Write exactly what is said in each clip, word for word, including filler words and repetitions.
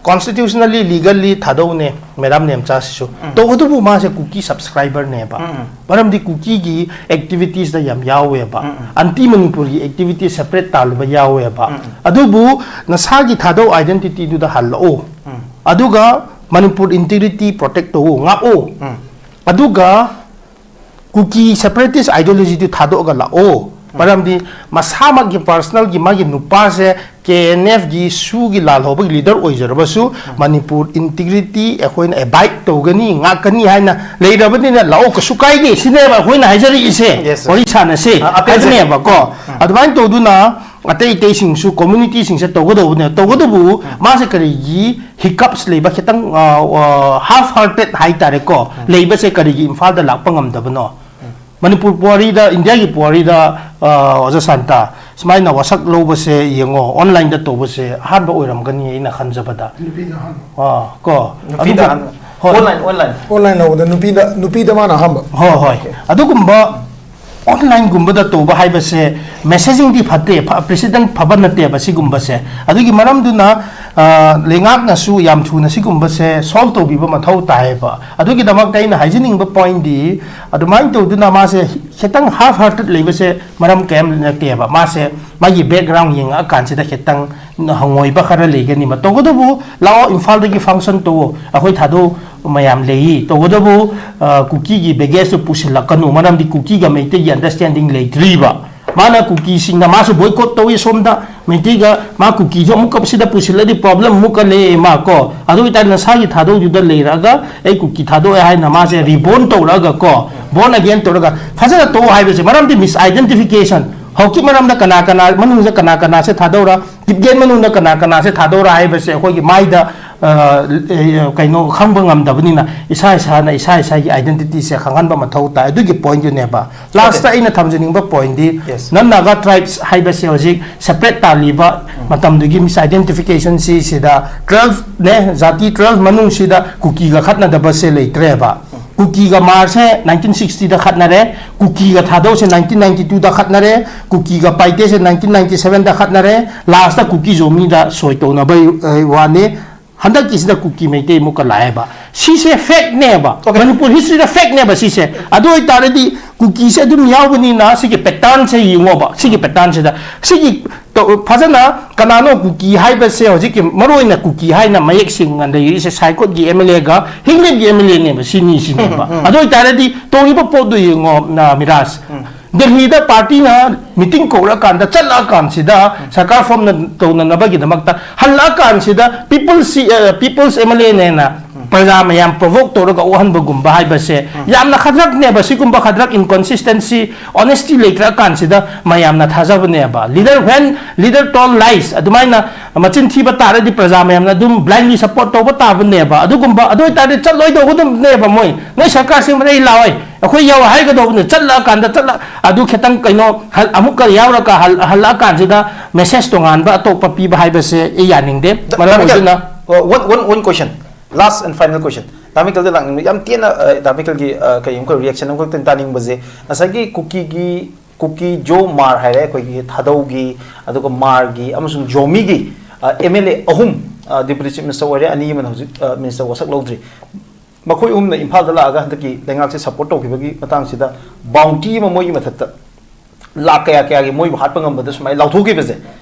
constitutionally, legally ꯊꯥꯗꯧꯅꯦ madam ꯅꯦꯝꯆꯥꯁꯤꯁꯨ꯫ ꯇꯧꯕꯇꯕꯨ ꯃꯥꯁꯦ ꯀꯨꯀꯤ subscriberꯅꯦꯕ꯫ ꯃꯔꯝꯗꯤ ꯀꯨꯀꯤꯒꯤ activitiesꯇ ꯌꯥꯝ ꯌꯥꯎꯋꯦꯕ꯫ Anti Manipurꯒꯤ activity separate ꯇꯥꯜꯂꯨꯕ ꯌꯥꯎꯋꯦꯕ꯫ ꯑꯗꯨꯕꯨ ꯅꯁꯥꯒꯤ ꯊꯥꯗꯧ identityꯗꯨꯗ ꯍꯜꯂꯛꯑꯣ꯫ ꯑꯗꯨꯒ ꯃꯅꯤꯄꯨꯔ integrity protect ꯇꯧꯑꯣ, ꯉꯥꯛꯑꯣ꯫ ꯑꯗꯨꯒ ꯀꯨꯀꯤ separatist ideologyꯗꯨ ꯊꯥꯗꯣꯛꯑꯒ ꯂꯥꯛꯑꯣ꯫ ꯃꯔꯝꯗꯤ ꯃꯁꯥꯃꯛꯀꯤ personalꯒꯤ ꯃꯥꯒꯤ ꯅꯨꯄꯥꯁꯦ ꯀꯦ ꯑꯦꯟ ꯑꯦꯐꯀꯤ ꯁꯨꯒꯤ ꯂꯥꯜꯍꯧꯕꯒꯤ leader ꯑꯣꯏꯖꯔꯕꯁꯨ, ꯃꯅꯤꯄꯨꯔ integrity ꯑꯩꯈꯣꯏꯅ abide ꯇꯧꯒꯅꯤ, ꯉꯥꯛꯀꯅꯤ ꯍꯥꯏꯅ ꯂꯩꯔꯕꯅꯤꯅ ꯂꯥꯛꯑꯣ, ꯀꯩꯁꯨ ꯀꯥꯏꯗꯦ, ꯁꯤꯅꯦꯕ ꯑꯩꯈꯣꯏꯅ ꯍꯥꯏꯖꯔꯛꯏꯁꯦ꯫ Yes, sir. ꯋꯥꯔꯤ ꯁꯥꯟꯅꯁꯦ ꯑ, ꯑꯄꯦꯜꯁꯦ꯫ ꯍꯥꯏꯕꯅꯦꯕꯀꯣ꯫ ꯑꯗꯨꯃꯥꯏꯅ ꯇꯧꯗꯨꯅ ꯑꯇꯩ ꯑꯇꯩꯁꯤꯡꯁꯨ, communityꯁꯤꯡꯁꯦ ꯇꯧꯒꯗꯧꯕꯅꯦ꯫ ꯇꯧꯒꯗꯧꯕ ꯃꯥꯁꯦ ꯀꯔꯤꯒꯤ hiccups ꯂꯩꯕ, ꯈꯤꯇꯪ, ꯑ, ꯑ, half hearted ꯍꯥꯏꯇꯥꯔꯦꯀꯣ, ꯂꯩꯕꯁꯦ ꯀꯔꯤꯒꯤ ꯏꯝꯐꯥꯜꯗ ꯂꯥꯛꯄ ꯉꯝꯗꯕꯅꯣ? ꯃꯅꯤꯄꯨꯔ ꯄꯨꯋꯥꯔꯤꯗ, ꯏꯟꯗꯤꯌꯥꯒꯤ ꯄꯨꯋꯥꯔꯤꯗ, ꯑ, ꯑꯣꯖꯥ ꯁꯥꯟꯇ, ꯁꯨꯃꯥꯏꯅ ꯋꯥꯁꯛ ꯂꯧꯕꯁꯦ ꯌꯦꯡꯉꯣ, online ꯇꯧꯕꯁꯦ ꯑꯍꯥꯟꯕ ꯑꯣꯏꯔꯝꯒꯅꯤ ꯑꯩꯅ ꯈꯟꯖꯕꯗ꯫ ꯅꯨꯄꯤꯅ ꯑꯍꯥꯟꯕ꯫ ꯑ, ꯀꯣ꯫ ꯅꯨꯄꯤꯗ ꯑꯗꯨꯒ-, ꯑꯍꯥꯟꯕ꯫ ꯍꯣꯏ꯫ Online, online꯫ Online ꯍꯧꯕꯗ ꯅꯨꯄꯤꯗ, ꯅꯨꯄꯤꯗ ꯃꯥꯅ ꯑꯍꯥꯟꯕ꯫ ꯍꯣꯏ, ꯍꯣꯏ꯫ ꯑꯗꯨꯒꯨꯝꯕ onlineꯒꯨꯝꯕꯗ ꯇꯧꯕ ꯍꯥꯏꯕꯁꯦ messagingꯗꯤ ꯐꯠꯇꯦ, ꯐ-, precedent ꯐꯕ ꯅꯠꯇꯦꯕ ꯁꯤꯒꯨꯝꯕꯁꯦ꯫ ꯑꯗꯨꯒꯤ ꯃꯔꯝꯗꯨꯅ, ꯑ, ꯂꯩꯉꯥꯛꯅꯁꯨ ꯌꯥꯝ ꯊꯨꯅ ꯁꯤꯒꯨꯝꯕꯁꯦ solve ꯇꯧꯕꯤꯕ ꯃꯊꯧ ꯇꯥꯏꯌꯦꯕ꯫ ꯑꯗꯨꯒꯤꯗꯃꯛꯇ ꯑꯩꯅ ꯍꯥꯏꯖꯅꯤꯡꯕ pointꯗꯤ, ꯑꯗꯨꯃꯥꯏꯅ ꯇꯧꯗꯨꯅ ꯃꯥꯁꯦ ꯈꯤꯇꯪ half hearted ꯂꯩꯕꯁꯦ ꯃꯔꯝ ꯀꯌꯥꯝ ꯅꯠꯇꯦꯕ꯫ ꯃꯥꯁꯦ ꯃꯥꯒꯤ background ꯌꯦꯡꯉꯛꯑꯀꯥꯟꯁꯤꯗ ꯈꯤꯇꯪ ꯍꯪꯉꯣꯏꯕ ꯈꯔ ꯂꯩꯒꯅꯤ꯫ ꯇꯧꯕꯇꯕꯨ ꯂꯥꯛꯑꯣ, ꯏꯝꯐꯥꯜꯗꯒꯤ function ꯇꯧꯑꯣ, ꯑꯩꯈꯣꯏ ꯊꯥꯗꯧ ꯃꯌꯥꯝ ꯂꯩꯌꯦ꯫ ꯇꯧꯕꯇꯕꯨ, ꯑ, ꯀꯨꯀꯤꯒꯤ baggageꯇꯨ ꯄꯨꯁꯤꯜꯂꯛꯀꯅꯨ, ꯃꯔꯝꯗꯤ ꯀꯨꯀꯤꯒ ꯃꯩꯇꯩꯒꯤ understanding ꯂꯩꯇ꯭ꯔꯤꯕ꯫ ꯃꯥꯅ ꯀꯨꯀꯤꯁꯤꯡꯅ ꯃꯥꯁꯨ boycott ꯇꯧꯏ ꯁꯣꯝꯗ, ꯃꯩꯇꯩꯒ ꯃꯥ ꯀꯨꯀꯤꯁꯨ ꯑꯃꯨꯛꯀ ꯁꯤꯗ ꯄꯨꯁꯤꯜꯂꯗꯤ problem ꯑꯃꯨꯛꯀ ꯂꯩ ꯃꯥ ꯀꯣ꯫ ꯑꯗꯨ ꯑꯣꯏꯇꯥꯔꯗꯤ ꯅꯁꯥꯒꯤ ꯊꯥꯗꯧꯗꯨꯗ ꯂꯩꯔꯛꯑꯒ ꯑꯩ ꯀꯨꯀꯤ ꯊꯥꯗꯣꯛꯑꯦ ꯍꯥꯏꯅ ꯃꯥꯁꯦ rebond ꯇꯧꯔꯛꯑꯒ ꯀꯣ, born again ꯇꯧꯔꯒ ꯐꯖꯅ ꯇꯧ ꯍꯥꯏꯕꯁꯦ, ꯃꯔꯝꯗꯤ misidentification, ꯍꯧꯖꯤꯛ ꯃꯔꯝꯗ ꯀꯅꯥ ꯀꯅꯥ ꯃꯅꯨꯡꯗ ꯀꯅꯥ ꯀꯅꯥꯁꯦ ꯊꯥꯗꯧꯔ, ꯀꯤꯞꯒꯦꯟ ꯃꯅꯨꯡꯗ ꯀꯅꯥ ꯀꯅꯥꯁꯦ ꯊꯥꯗꯧꯔ ꯍꯥꯏꯕꯁꯦ ꯑꯩꯈꯣꯏꯒꯤ ꯃꯥꯏꯗ, ꯑ, ꯑ, ꯀꯩꯅꯣ ꯈꯪꯕ ꯉꯝꯗꯕꯅꯤꯅ ꯏꯁꯥ ꯏꯁꯥꯅ ꯏꯁꯥ ꯏꯁꯥꯒꯤ identityꯁꯦ ꯈꯪꯍꯟꯕ ꯃꯊꯧ ꯇꯥꯏ꯫ ꯑꯗꯨꯒꯤ pointꯗꯨꯅꯦꯕ꯫ Lastꯇ ꯑꯩꯅ ꯊꯝꯖꯅꯤꯡꯕ pointꯗꯤ, yes, non-Naga tribes ꯍꯥꯏꯕꯁꯦ ꯍꯧꯖꯤꯛ separate ꯇꯥꯜꯂꯤꯕ ꯃꯇꯝꯗꯨꯒꯤ misidentificationꯁꯤ ꯁꯤꯗ twelveꯅꯦ, ꯖꯥꯇꯤ twelve ꯃꯅꯨꯡꯁꯤꯗ ꯀꯨꯀꯤꯒ ꯈꯠꯅꯗꯕꯁꯦ ꯂꯩꯇ꯭ꯔꯦꯕ꯫ ꯀꯨꯀꯤꯒ ꯃꯥꯔꯁꯦ nineteen sixtyꯗ ꯈꯠꯅꯔꯦ, ꯀꯨꯀꯤꯒ ꯊꯥꯗꯧꯁꯦ nineteen ninety twoꯗ ꯈꯠꯅꯔꯦ, ꯀꯨꯀꯤꯒ ꯄꯥꯏꯇꯦꯁꯦ nineteen ninety sevenꯗ ꯈꯠꯅꯔꯦ, lastꯇ ꯀꯨꯀꯤ ꯖꯣꯃꯤꯗ ꯁꯣꯏ ꯇꯧꯅꯕꯩ, ꯑ, ꯋꯥꯅꯤ꯫ ꯍꯟꯗꯛꯀꯤꯁꯤꯗ ꯀꯨꯀꯤ ꯃꯩꯇꯩ ꯑꯃꯨꯛꯀ ꯂꯥꯛꯑꯦꯕ꯫ ꯁꯤꯁꯦ ꯐꯦꯛꯅꯦꯕ꯫ Okay. ꯃꯅꯤꯄꯨꯔ ꯍꯤꯁꯇ꯭ꯔꯤꯗ ꯐꯦꯛꯅꯦꯕ ꯁꯤꯁꯦ꯫ ꯑꯗꯨ ꯑꯣꯏꯇꯥꯔꯗꯤ ꯀꯨꯀꯤꯁꯦ ꯑꯗꯨꯝ ꯌꯥꯎꯕꯅꯤꯅ ꯁꯤꯒꯤ ꯄꯦꯇꯔꯟꯁꯦ ꯌꯦꯡꯉꯣꯕ꯫ ꯁꯤꯒꯤ ꯄꯦꯇꯔꯟꯁꯤꯗ ꯁꯤꯒꯤ ꯇꯧ-, ꯐꯖꯅ ꯀꯅꯥꯅꯣ ꯀꯨꯀꯤ ꯍꯥꯏꯕꯁꯦ ꯍꯧꯖꯤꯛꯀꯤ ꯃꯔꯨꯑꯣꯏꯅ ꯀꯨꯀꯤ ꯍꯥꯏꯅ ꯃꯌꯦꯛ ꯁꯦꯡꯅ ꯂꯩꯔꯤꯁꯦ ꯁꯥꯏꯀꯣꯠꯀꯤ ꯑꯦꯝ ꯑꯦꯜ ꯑꯦꯒ ꯍꯤꯡꯂꯤꯞꯀꯤ ꯑꯦꯝ ꯑꯦꯜ ꯑꯦꯅꯦꯕ ꯁꯤꯅꯤꯁꯤꯅꯦꯕ꯫ ꯑꯗꯨ ꯑꯣꯏꯇꯥꯔꯗꯤ ꯇꯧꯔꯤꯕ ꯄꯣꯠꯇꯨ ꯌꯦꯡꯉꯣ, ꯅ, ꯃꯤꯔꯥꯖ꯫ ꯗꯦꯜꯍꯤꯗ ꯄꯥꯔꯇꯤꯅ ꯃꯤꯇꯤꯡ ꯀꯧꯔꯛꯑꯀꯥꯟꯗ ꯆꯠꯂꯛꯑꯀꯥꯟꯁꯤꯗ ꯁꯔꯀꯥꯔ ꯐꯣꯝ ꯇꯧꯅꯅꯕꯒꯤꯗꯃꯛꯇ ꯍꯜꯂꯛꯑꯀꯥꯟꯁꯤꯗ ꯄꯤꯄꯜꯁ, ꯄꯤꯄꯜꯁ ꯑꯦꯝ ꯑꯦꯜ ꯑꯦꯅꯦꯅ ꯄ꯭ꯔꯖꯥ ꯃꯌꯥꯝ ꯄ꯭ꯔꯣꯚꯣꯛ ꯇꯧꯔꯒ ꯑꯣꯛꯍꯟꯕꯒꯨꯝꯕ ꯍꯥꯏꯕꯁꯦ ꯌꯥꯝꯅ ꯈꯗ꯭ꯔꯛꯅꯦꯕ꯫ ꯁꯤꯒꯨꯝꯕ ꯈꯗ꯭ꯔꯛ, ꯏꯟꯀꯟꯁꯤꯁꯇꯦꯟꯁꯤ, ꯑꯣꯅꯦꯁꯇꯤ ꯂꯩꯇ꯭ꯔꯀꯥꯟꯁꯤꯗ ꯃꯌꯥꯝꯅ ꯊꯥꯖꯕꯅꯦꯕ꯫ Leader, when leader tell lies, ꯑꯗꯨꯃꯥꯏꯅ ꯃꯆꯤꯟ ꯊꯤꯕ ꯇꯥꯔꯗꯤ ꯄ꯭ꯔꯖꯥ ꯃꯌꯥꯝꯅ ꯑꯗꯨꯝ blindly support ꯇꯧꯕ ꯇꯥꯕꯅꯦꯕ꯫ ꯑꯗꯨꯒꯨꯝꯕ, ꯑꯗꯨ ꯑꯣꯏꯇꯥꯔꯗꯤ ꯆꯠꯂꯣꯏꯗꯧꯕꯅꯦꯕ ꯃꯣꯏ꯫ ꯅꯣꯏ ꯁꯔꯀꯥꯔꯁꯦ ꯃꯔꯩ ꯂꯥꯛꯑꯣꯏ, ꯑꯩꯈꯣꯏ ꯌꯥꯎ ꯍꯥꯏꯒꯗꯧꯕꯅꯦ꯫ ꯆꯠꯂꯛꯑꯀꯥꯟꯗ ꯆꯠꯂ-, ꯑꯗꯨ ꯈꯤꯇꯪ ꯀꯩꯅꯣ ꯍꯜ-, ꯑꯃꯨꯛꯀ ꯌꯥꯎꯔꯒ ꯍꯜ-, ꯍꯜꯂꯛꯑꯀꯥꯟꯁꯤꯗ ꯃꯦꯁꯦꯖ ꯇꯣꯉꯥꯟꯕ ꯑꯇꯣꯞꯄ ꯄꯤꯕ ꯍꯥꯏꯕꯁꯦ ꯑꯩ ꯌꯥꯅꯤꯡꯗꯦ꯫ ꯃꯔꯝ ꯗꯥ ꯃꯤꯀꯦꯜ, ꯑꯣꯏꯗꯨꯅ ꯑ, one, one, one question, last and final question. ꯗꯥ ꯃꯤꯀꯦꯜꯗ ꯂꯥꯛꯅꯤꯡꯕ ꯌꯥꯝ ꯇꯦꯟꯅ, ꯑ, ꯗꯥ ꯃꯤꯀꯦꯜꯒꯤ, ꯑ, ꯀꯩ ꯑꯃꯈꯛ reaction ꯑꯃꯈꯛꯇꯪ ꯇꯥꯅꯤꯡꯕꯁꯦ, ꯉꯁꯥꯏꯒꯤ ꯀꯨꯀꯤꯒꯤ, ꯀꯨꯀꯤ ꯖꯣ ꯃꯥꯔ ꯍꯥꯏꯔꯦ, ꯑꯩꯈꯣꯏꯒꯤ ꯊꯥꯗꯧꯒꯤ, ꯑꯗꯨꯒ ꯃꯥꯔꯒꯤ ꯑꯃꯁꯨꯡ ꯖꯣꯃꯤꯒꯤ, ꯑ, ꯑꯦꯝ ꯑꯦꯜ ꯑꯦ ꯑꯍꯨꯝ, ꯑ, deputy chief minister ꯑꯣꯏꯔꯦ, ꯑꯅꯤ ꯑꯃꯅ ꯍꯧꯖꯤꯛ, ꯑ, minister ꯋꯥꯁꯛ ꯂꯧꯗ꯭ꯔꯤ꯫ ꯃꯈꯣꯏ ꯑꯍꯨꯝꯅ ꯏꯝꯐꯥꯜꯗ ꯂꯥꯛꯑꯒ ꯍꯟꯗꯛꯀꯤ ꯂꯩꯉꯥꯛꯁꯦ support ꯇꯧꯈꯤꯕꯒꯤ ꯃꯇꯥꯡꯁꯤꯗ bounty ꯑꯃ ꯃꯣꯏꯒꯤ ꯃꯊꯛꯇ ꯂꯥꯛ ꯀꯌꯥ ꯀꯌꯥꯒꯤ ꯃꯣꯏꯕꯨ ꯍꯥꯠꯄ ꯉꯝꯕꯗ ꯁꯨꯃꯥꯏꯅ ꯂꯥꯎꯊꯣꯛꯈꯤꯕꯁꯦ,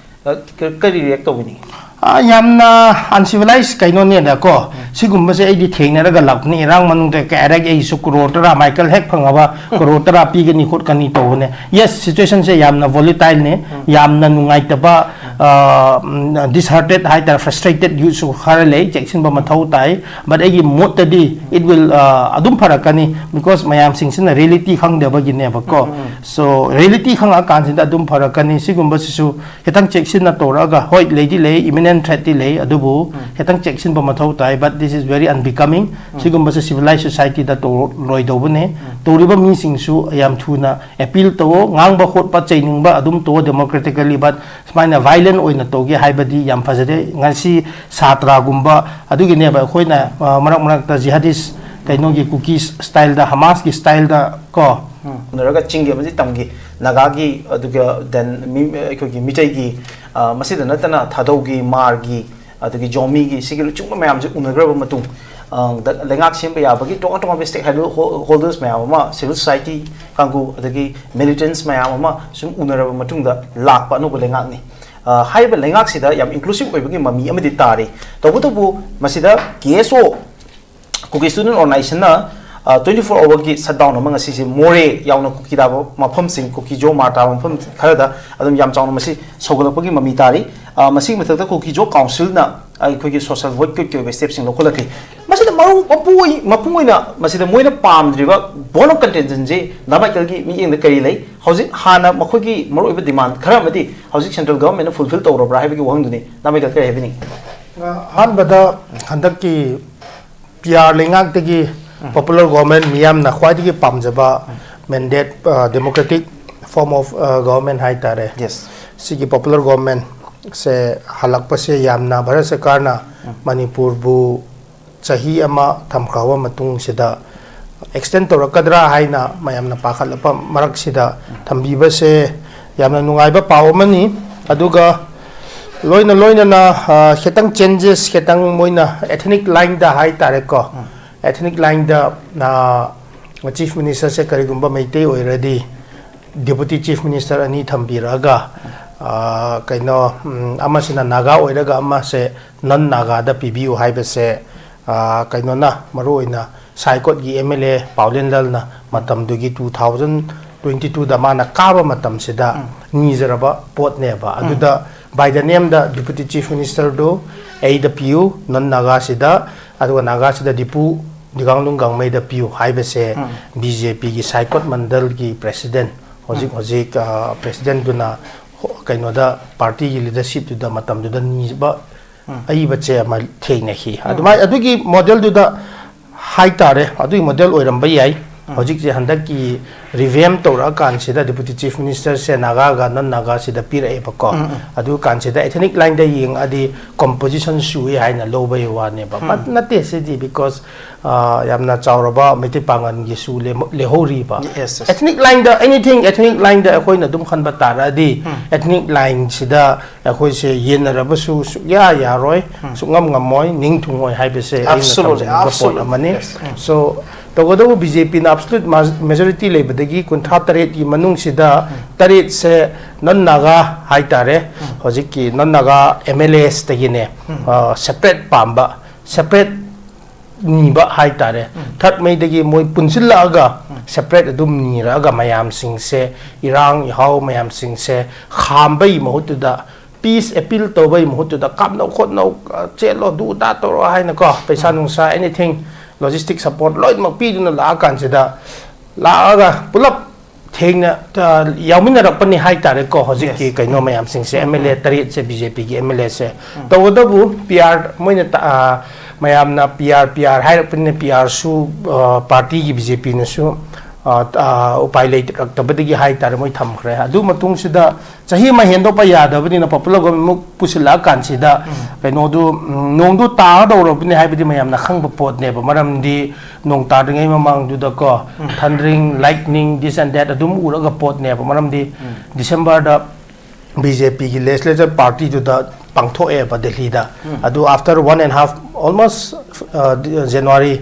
ꯑ, ꯀ-, ꯀꯔꯤ react ꯇꯧꯕꯤꯅꯤꯡꯉꯤ? ꯑ, ꯌꯥꯝꯅ uncivilized ꯀꯩꯅꯣꯅꯦꯗꯀꯣ꯫ ꯁꯤꯒꯨꯝꯕꯁꯦ ꯑꯩꯗꯤ ꯊꯦꯡꯅꯔꯒ ꯂꯥꯛꯄꯅꯤ꯫ ꯏꯔꯥꯡ ꯃꯅꯨꯡꯗ ꯀꯌꯥꯔꯛ ꯑꯩꯁꯨ ꯀ꯭ꯔꯣꯔ ꯇꯔꯥ, ꯃꯥꯏꯀꯜ ꯍꯦꯛ ꯐꯪꯉꯕ ꯀ꯭ꯔꯣꯔ ꯇꯔꯥ ꯄꯤꯒꯅꯤ ꯈꯣꯠꯀꯅꯤ ꯇꯧꯕꯅꯦ꯫ Yes, situationꯁꯦ ꯌꯥꯝꯅ volatileꯅꯦ, ꯌꯥꯝꯅ ꯅꯨꯡꯉꯥꯏꯇꯕ, ꯑ, ꯎꯝ, disheartened ꯍꯥꯏꯇꯥꯔꯦ, frustrated youthꯁꯨ ꯈꯔ ꯂꯩ, ꯆꯦꯛꯁꯤꯟꯕ ꯃꯊꯧ ꯇꯥꯏ꯫ But ꯑꯩꯒꯤ ꯃꯣꯠꯇꯗꯤ it will, ꯑ, ꯑꯗꯨꯝ ꯐꯔꯛꯀꯅꯤ, because ꯃꯌꯥꯝꯁꯤꯡꯁꯤꯅ reality ꯈꯪꯗꯕꯒꯤꯅꯦꯕꯀꯣ꯫ So reality ꯈꯪꯉꯛꯑꯀꯥꯟꯁꯤꯗ ꯑꯗꯨꯝ ꯐꯔꯛꯀꯅꯤ꯫ ꯁꯤꯒꯨꯝꯕꯁꯤꯁꯨ ꯈꯤꯇꯪ ꯆꯦꯛꯁꯤꯟꯅ ꯇꯧꯔꯛꯑꯒ, ꯍꯣꯏ, ꯂꯩꯗꯤ ꯂꯩ, imminent threatꯇꯤ ꯂꯩ, ꯑꯗꯨꯕꯨ ꯈꯤꯇꯪ ꯆꯦꯛꯁꯤꯟꯕ ꯃꯊꯧ ꯇꯥꯏ꯫ But this is very unbecoming. ꯁꯤꯒꯨꯝꯕꯁꯦ civilized societyꯗ ꯇꯧꯔꯣꯏꯗꯧꯕꯅꯦ꯫ ꯇꯧꯔꯤꯕ ꯃꯤꯁꯤꯡꯁꯨ ꯌꯥꯝ ꯊꯨꯅ appeal ꯇꯧꯋꯣ, ꯉꯥꯡꯕ ꯈꯣꯠꯄ ꯆꯩꯅꯤꯡꯕ ꯑꯗꯨꯝ ꯇꯧꯋꯣ democratically, but ꯁꯨꯃꯥꯏꯅ violent ꯑꯣꯏꯅ ꯇꯧꯒꯦ ꯍꯥꯏꯕꯗꯤ ꯌꯥꯝ ꯐꯖꯗꯦ꯫ ꯉꯁꯤ ꯁꯥꯇ꯭ꯔꯒꯨꯝꯕ ꯑꯗꯨꯒꯤꯅꯦꯕ ꯑꯩꯈꯣꯏꯅ, ꯑ, ꯃꯔꯛ ꯃꯔꯛꯇ jihadist ꯀꯩꯅꯣꯒꯤ Kukis styleꯗ, Hamasꯀꯤ styleꯗ ꯀꯣ, ꯎꯅꯔꯒ ꯆꯤꯡꯒꯤ ꯑꯃꯗꯤ ꯇꯝꯒꯤ ꯅꯥꯒꯥꯒꯤ, ꯑꯗꯨꯒ then ꯃꯤ-, ꯑꯩꯈꯣꯏꯒꯤ ꯃꯤꯇꯩꯒꯤ, ꯑ, ꯃꯁꯤꯗ ꯅꯠꯇꯅ ꯊꯥꯗꯧꯒꯤ, ꯃꯥꯔꯒꯤ, ꯑꯗꯒꯤ ꯖꯣꯃꯤꯒꯤ ꯁꯤꯒꯤ ꯂꯨꯆꯤꯡꯕ ꯃꯌꯥꯝꯁꯦ ꯎꯅꯈ꯭ꯔꯕ ꯃꯇꯨꯡ, ꯑ, ꯗ ꯂꯩꯉꯥꯛ ꯁꯦꯝꯕ ꯌꯥꯕꯒꯤ ꯇꯣꯉꯥꯟ ꯇꯣꯉꯥꯟꯕ ꯁ꯭ꯇꯦꯛ ꯍꯣꯜꯗꯔꯁ ꯃꯌꯥꯝ ꯑꯃ, ꯁꯤꯚꯤꯜ ꯁꯣꯁꯥꯏꯇꯤ ꯀꯥꯡꯕꯨ, ꯑꯗꯒꯤ ꯃꯤꯂꯤꯇꯦꯟꯁ ꯃꯌꯥꯝ ꯑꯃ ꯁꯨꯝ ꯎꯅꯔꯕ ꯃꯇꯨꯡꯗ ꯂꯥꯛꯄ ꯑꯅꯧꯕ ꯂꯩꯉꯥꯛꯅꯤ꯫ ꯑ, ꯍꯥꯏꯔꯤꯕ ꯂꯩꯉꯥꯛꯁꯤꯗ ꯌꯥꯝ ꯏꯟꯀ꯭ꯂꯨꯁꯤꯚ ꯑꯣꯏꯕꯒꯤ ꯃꯃꯤ ꯑꯃꯗꯤ ꯇꯥꯔꯤ꯫ ꯇꯧꯕꯇꯕꯨ ꯃꯁꯤꯗ ꯀꯦ ꯑꯦꯁ ꯑꯣ, ꯀꯨꯀꯤ ꯁ꯭ꯇꯨꯗꯦꯟꯠ ꯑꯣꯔꯒꯅꯥꯏꯖꯦꯁꯟꯅ, ꯑ, twenty four hourꯒꯤ ꯁꯠꯗꯥꯎꯟ ꯑꯃ ꯉꯁꯤꯁꯦ ꯃꯣꯔꯦ ꯌꯥꯎꯅ ꯀꯨꯀꯤ ꯇꯥꯕ ꯃꯐꯝꯁꯤꯡ, ꯀꯨꯀꯤꯖꯣ ꯃꯥꯔ ꯇꯥꯕ ꯃꯐꯝ ꯈꯔꯗ ꯑꯗꯨꯝ ꯌꯥꯝ ꯆꯥꯎꯅ ꯃꯁꯤ ꯁꯧꯒꯠꯂꯛꯄꯒꯤ ꯃꯃꯤ ꯇꯥꯔꯤ꯫ ꯑ, ꯃꯁꯤꯒꯤ ꯃꯊꯛꯇ ꯀꯨꯀꯤꯖꯣ ꯀꯥꯎꯟꯁꯤꯜꯅ ꯑꯩꯈꯣꯏꯒꯤ ꯁꯣꯁꯤꯌꯦꯜ ꯕꯣꯏꯀꯣꯠꯀꯤ ꯑꯣꯏꯕ ꯁ꯭ꯇꯦꯞꯁꯤꯡ ꯂꯧꯈꯠꯂꯛꯈꯤ꯫ ꯃꯁꯤꯗ ꯃꯔꯨ ꯃꯄꯨ ꯑꯣꯏ-, ꯃꯄꯨꯡ ꯑꯣꯏꯅ ꯃꯁꯤꯗ ꯃꯣꯏꯅ ꯄꯥꯝꯗ꯭ꯔꯤꯕ ꯕꯣꯟ ꯑꯣꯐ ꯀꯟꯇꯦꯟꯁꯟꯁꯤ ꯅꯥꯃꯥꯏꯀꯩꯒꯤ ꯃꯤꯠꯌꯦꯡꯗ ꯀꯔꯤ ꯂꯩ? ꯍꯧꯖꯤꯛ ꯍꯥꯟꯅ ꯃꯈꯣꯏꯒꯤ ꯃꯔꯨꯑꯣꯏꯕ ꯗꯤꯃꯥꯟ ꯈꯔ ꯑꯃꯗꯤ ꯍꯧꯖꯤꯛ ꯁꯦꯟꯇ꯭ꯔꯦꯜ ꯒꯚꯔꯟꯃꯦꯟꯠꯅ ꯐꯨꯜꯐꯤꯜ ꯇꯧꯔꯕ꯭ꯔꯥ ꯍꯥꯏꯕꯒꯤ ꯋꯥꯍꯪꯗꯨꯅꯤ꯫ ꯅꯥꯃꯥꯏꯀꯩ ꯀꯔꯤ ꯍꯥꯏꯕꯤꯅꯤꯡꯉꯤ? ꯑꯍꯥꯟꯕꯗ ꯍꯟꯗꯛꯀꯤ ꯄꯤ ꯑꯥꯔ ꯂꯩꯉꯥꯛꯇꯒꯤ ꯄꯣꯄꯨꯂꯔ ꯒꯣꯚꯔꯟꯃꯦꯟꯠ, ꯃꯤꯌꯥꯝꯅ ꯈ꯭ꯋꯥꯏꯗꯒꯤ ꯄꯥꯝꯖꯕ mandate, democratic form of government ꯍꯥꯏꯇꯥꯔꯦ꯫ ꯌꯦꯁ꯫ ꯁꯤꯒꯤ ꯄꯣꯄꯨꯂꯔ ꯒꯣꯚꯔꯟꯃꯦꯟꯠꯁꯦ ꯍꯜꯂꯛꯄꯁꯦ ꯌꯥꯝꯅ ꯚꯥꯔꯠ ꯁꯔꯀꯥꯔꯅ ꯃꯅꯤꯄꯨꯔꯕꯨ ꯆꯍꯤ ꯑꯃ ꯊꯝꯈ꯭ꯔꯕ ꯃꯇꯨꯡꯁꯤꯗ ꯑꯦꯛꯁꯇꯦꯟ ꯇꯧꯔꯛꯀꯗ꯭ꯔꯥ ꯍꯥꯏꯅ ꯃꯌꯥꯝꯅ ꯄꯥꯈꯠꯂꯛꯄ ꯃꯔꯛꯁꯤꯗ ꯊꯝꯕꯤꯕꯁꯦ ꯌꯥꯝꯅ ꯅꯨꯡꯉꯥꯏꯕ ꯄꯥꯎ ꯑꯃꯅꯤ꯫ ꯑꯗꯨꯒ ꯂꯣꯏꯅ ꯂꯣꯏꯅꯅ, ꯑ, ꯈꯤꯇꯪ ꯆꯦꯟꯖꯦꯁ, ꯈꯤꯇꯪ ꯃꯣꯏꯅ ꯑꯦꯊꯅꯤꯛ ꯂꯥꯏꯟꯗ ꯍꯥꯏꯇꯥꯔꯦꯀꯣ, ꯑꯦꯊꯅꯤꯛ ꯂꯥꯏꯟꯗ, ꯑ, ꯆꯤꯐ ꯃꯤꯅꯤꯁꯇꯔꯁꯦ ꯀꯔꯤꯒꯨꯝꯕ ꯃꯩꯇꯩ ꯑꯣꯏꯔꯗꯤ ꯗꯦꯄꯨꯇꯤ ꯆꯤꯐ ꯃꯤꯅꯤꯁꯇꯔ ꯑꯅꯤ ꯊꯝꯕꯤꯔꯛꯑꯒ, ꯑ, ꯀꯩꯅꯣ, ꯎꯝ, ꯑꯃꯁꯤꯅ ꯅꯥꯒꯥ ꯑꯣꯏꯔꯒ ꯑꯃꯁꯦ ꯅꯟ ꯅꯥꯒꯥꯗ ꯄꯤꯕꯤꯌꯨ ꯍꯥꯏꯕꯁꯦ, ꯑ, ꯀꯩꯅꯣꯅ, ꯃꯔꯨꯑꯣꯏꯅ ꯁꯥꯏꯀꯣꯠꯀꯤ ꯑꯦꯝ ꯑꯦꯜ ꯑꯦ ꯄꯥꯎꯂꯦꯟ ꯂꯜꯅ ꯃꯇꯝꯗꯨꯒꯤ two thousand twenty twoꯗ ꯃꯥꯅ ꯀꯥꯕ ꯃꯇꯝꯁꯤꯗ ꯅꯤꯖꯔꯕ ꯄꯣꯠꯅꯦꯕ꯫ ꯑꯗꯨꯗ by the nameꯗ ꯗꯦꯄꯨꯇꯤ ꯆꯤꯐ ꯃꯤꯅꯤꯁꯇꯔꯗꯨ ꯑꯩꯗ ꯄꯤꯌꯨ, ꯅꯟ ꯅꯥꯒꯥꯁꯤꯗ, ꯑꯗꯨꯒ ꯅꯥꯒꯥꯁꯤꯗ ꯗꯤꯄꯨ ꯗꯤꯒꯥꯡꯂꯨꯡ ꯒꯥꯡꯃꯩꯗ ꯄꯤꯌꯨ ꯍꯥꯏꯕꯁꯦ ꯕꯤ ꯖꯦ ꯄꯤꯒꯤ ꯁꯥꯏꯀꯣꯠ ꯃꯟꯗꯜꯒꯤ ꯄ꯭ꯔꯦꯁꯤꯗꯦꯟꯠ, ꯍꯧꯖꯤꯛ ꯍꯧꯖꯤꯛ, ꯑ, ꯄ꯭ꯔꯦꯁꯤꯗꯦꯟꯠꯇꯨꯅ ꯍꯣ-, ꯀꯩꯅꯣꯗ ꯄꯥꯔꯇꯤꯒꯤ ꯂꯤꯗꯔꯁꯤꯞꯇꯨꯗ ꯃꯇꯝꯗꯨꯗ ꯅꯤꯕ ꯑꯏꯕꯁꯦ ꯑꯃ ꯊꯦꯡꯅꯈꯤ꯫ ꯑꯗꯨꯃꯥꯏ-, ꯑꯗꯨꯒꯤ ꯃꯣꯗꯦꯜꯗꯨꯗ ꯍꯥꯏꯇꯥꯔꯦ, ꯑꯗꯨꯒꯤ ꯃꯣꯗꯦꯜ ꯑꯣꯏꯔꯝꯕ ꯌꯥꯏ꯫ ꯍꯧꯖꯤꯛꯁꯦ ꯍꯟꯗꯛꯀꯤ ꯔꯤꯚꯦꯝ ꯇꯧꯔꯛꯑꯀꯥꯟꯁꯤꯗ ꯗꯤꯄꯨꯇꯤ ꯆꯤꯐ ꯃꯤꯅꯤꯁꯇꯔꯁꯦ ꯅꯥꯒꯥꯒ ꯅꯟ ꯅꯥꯒꯥꯁꯤꯗ ꯄꯤꯔꯛꯑꯦꯕꯀꯣ꯫ ꯑꯗꯨ ꯀꯥꯟꯁꯤꯗ ethnic lineꯗ ꯌꯦꯡꯉꯛꯑꯗꯤ composition ꯁꯨꯏ ꯍꯥꯏꯅ ꯂꯧꯕꯒꯤ ꯋꯥꯅꯦꯕ꯫ But ꯅꯠꯇꯦ ꯁꯤꯗꯤ, because ꯌꯥꯝꯅ ꯆꯥꯎꯔꯕ ꯃꯩꯇꯩ ꯄꯥꯉꯜꯒꯤꯁꯨ ꯂꯦꯝ- ꯂꯩꯍꯧꯔꯤꯕ꯫ Yes, yes. Ethnic lineꯗ, anything ethnic lineꯗ ꯑꯩꯈꯣꯏꯅ ꯑꯗꯨꯝ ꯈꯟꯕ ꯇꯥꯔꯛꯑꯗꯤ, ethnic lineꯁꯤꯗ ꯑꯩꯈꯣꯏꯁꯦ ꯌꯦꯟꯅꯔꯕꯁꯨ ꯁꯨꯛꯌꯥ ꯌꯥꯔꯣꯏ, ꯁꯨꯛꯉꯝ ꯉꯝꯃꯣꯏ, ꯅꯤꯡ ꯊꯨꯡꯉꯣꯏ ꯍꯥꯏꯕꯁꯦ ꯑꯩꯅ Absolutely, ꯇꯝꯖꯅꯤꯡꯕ ꯄꯣꯠ absolutely. ꯑꯃꯅꯤ꯫ Yes. So ꯇꯧꯒꯗꯧꯕ BJPꯅ absolute majority ꯂꯩꯕꯗꯒꯤ ꯀꯨꯟꯊ꯭ꯔꯥ ꯇꯔꯦꯠꯀꯤ ꯃꯅꯨꯡꯁꯤꯗ ꯇꯔꯦꯠꯁꯦ ꯅꯟ ꯅꯥꯒꯥ ꯍꯥꯏꯇꯥꯔꯦ, ꯍꯧꯖꯤꯛꯀꯤ ꯅꯟ ꯅꯥꯒꯥ MLAsꯗꯒꯤꯅꯦ, separate ꯄꯥꯝꯕ, separate ꯅꯤꯕ ꯍꯥꯏꯇꯥꯔꯦ꯫ Third Mayꯗꯒꯤ ꯃꯣꯏ ꯄꯨꯟꯁꯤꯜꯂꯛꯑꯒ separate ꯑꯗꯨꯝ ꯅꯤꯔꯛꯑꯒ ꯃꯌꯥꯝꯁꯤꯡꯁꯦ, ꯏꯔꯥꯡ ꯏꯍꯥꯎ ꯃꯌꯥꯝꯁꯤꯡꯁꯦ ꯈꯥꯝꯕꯒꯤ ꯃꯍꯨꯠꯇꯨꯗ, peace appeal ꯇꯧꯕꯒꯤ ꯃꯍꯨꯠꯇꯨꯗ, "ꯀꯥꯞꯅꯧ ꯈꯣꯠꯅꯧ, ꯆꯦꯜꯂꯣ, ꯑꯗꯨ ꯑꯗꯥ ꯇꯧꯔꯣ" ꯍꯥꯏꯅꯀꯣ, ꯄꯩꯁꯥ ꯅꯨꯡꯁꯥ, anything, logistic support ꯂꯣꯏꯅꯃꯛ ꯄꯤꯗꯨꯅ ꯂꯥꯛꯑꯀꯥꯟꯁꯤꯗ, ꯂꯥꯛꯑꯒ ꯄꯨꯂꯞ ꯊꯦꯡꯅ, ꯑ, ꯌꯥꯎꯃꯤꯟꯅꯔꯛꯄꯅꯤ ꯍꯥꯏꯇꯥꯔꯦꯀꯣ꯫ ꯍꯧꯖꯤꯛꯀꯤ Yes. ꯀꯩꯅꯣ ꯃꯌꯥꯝꯁꯤꯡꯁꯦ, MLA ꯇꯔꯦꯠꯁꯦ, BJPꯒꯤ MLAꯁꯦ꯫ ꯇꯧꯕꯇꯕꯨ PR ꯃꯣꯏꯅ ꯇ- ꯑ, ꯃꯌꯥꯝꯅ PR PR ꯍꯥꯏꯔꯛꯄꯅꯤꯅ, PRꯁꯨ, ꯑ, partyꯒꯤ BJPꯅꯁꯨ, ꯑ, ꯑ, ꯎꯄꯥꯏ ꯂꯩꯔꯛꯇꯕꯗꯒꯤ ꯍꯥꯏꯇꯥꯔꯦ, ꯃꯣꯏ ꯊꯝꯈ꯭ꯔꯦ꯫ ꯑꯗꯨ ꯃꯇꯨꯡꯁꯤꯗ ꯆꯍꯤ ꯑꯃ ꯍꯦꯟꯗꯣꯛꯄ ꯌꯥꯗꯕꯅꯤꯅ, popular government ꯑꯃꯨꯛ ꯄꯨꯁꯤꯜꯂꯛꯑꯀꯥꯟꯁꯤꯗ ꯀꯩꯅꯣꯗꯨ, ꯎꯝ, ꯅꯣꯡꯗꯨ ꯇꯥꯒꯗꯧꯔꯕꯅꯤ ꯍꯥꯏꯕꯗꯤ ꯃꯌꯥꯝꯅ ꯈꯪꯕ ꯄꯣꯠꯅꯦꯕ꯫ ꯃꯔꯝꯗꯤ ꯅꯣꯡ ꯇꯥꯗ꯭ꯔꯤꯉꯩ ꯃꯃꯥꯡꯗꯨꯗꯀꯣ, thundering, lightning, this and that ꯑꯗꯨꯝ ꯎꯔꯒ ꯄꯣꯠꯅꯦꯕ꯫ ꯃꯔꯝꯗꯤ Decemberꯗ BJPꯒꯤ legislature partyꯗꯨꯗ ꯄꯥꯡꯊꯣꯛꯑꯦꯕ ꯗꯦꯜꯂꯤꯗ꯫ ꯑꯗꯨ after one and half, almost, uh, January,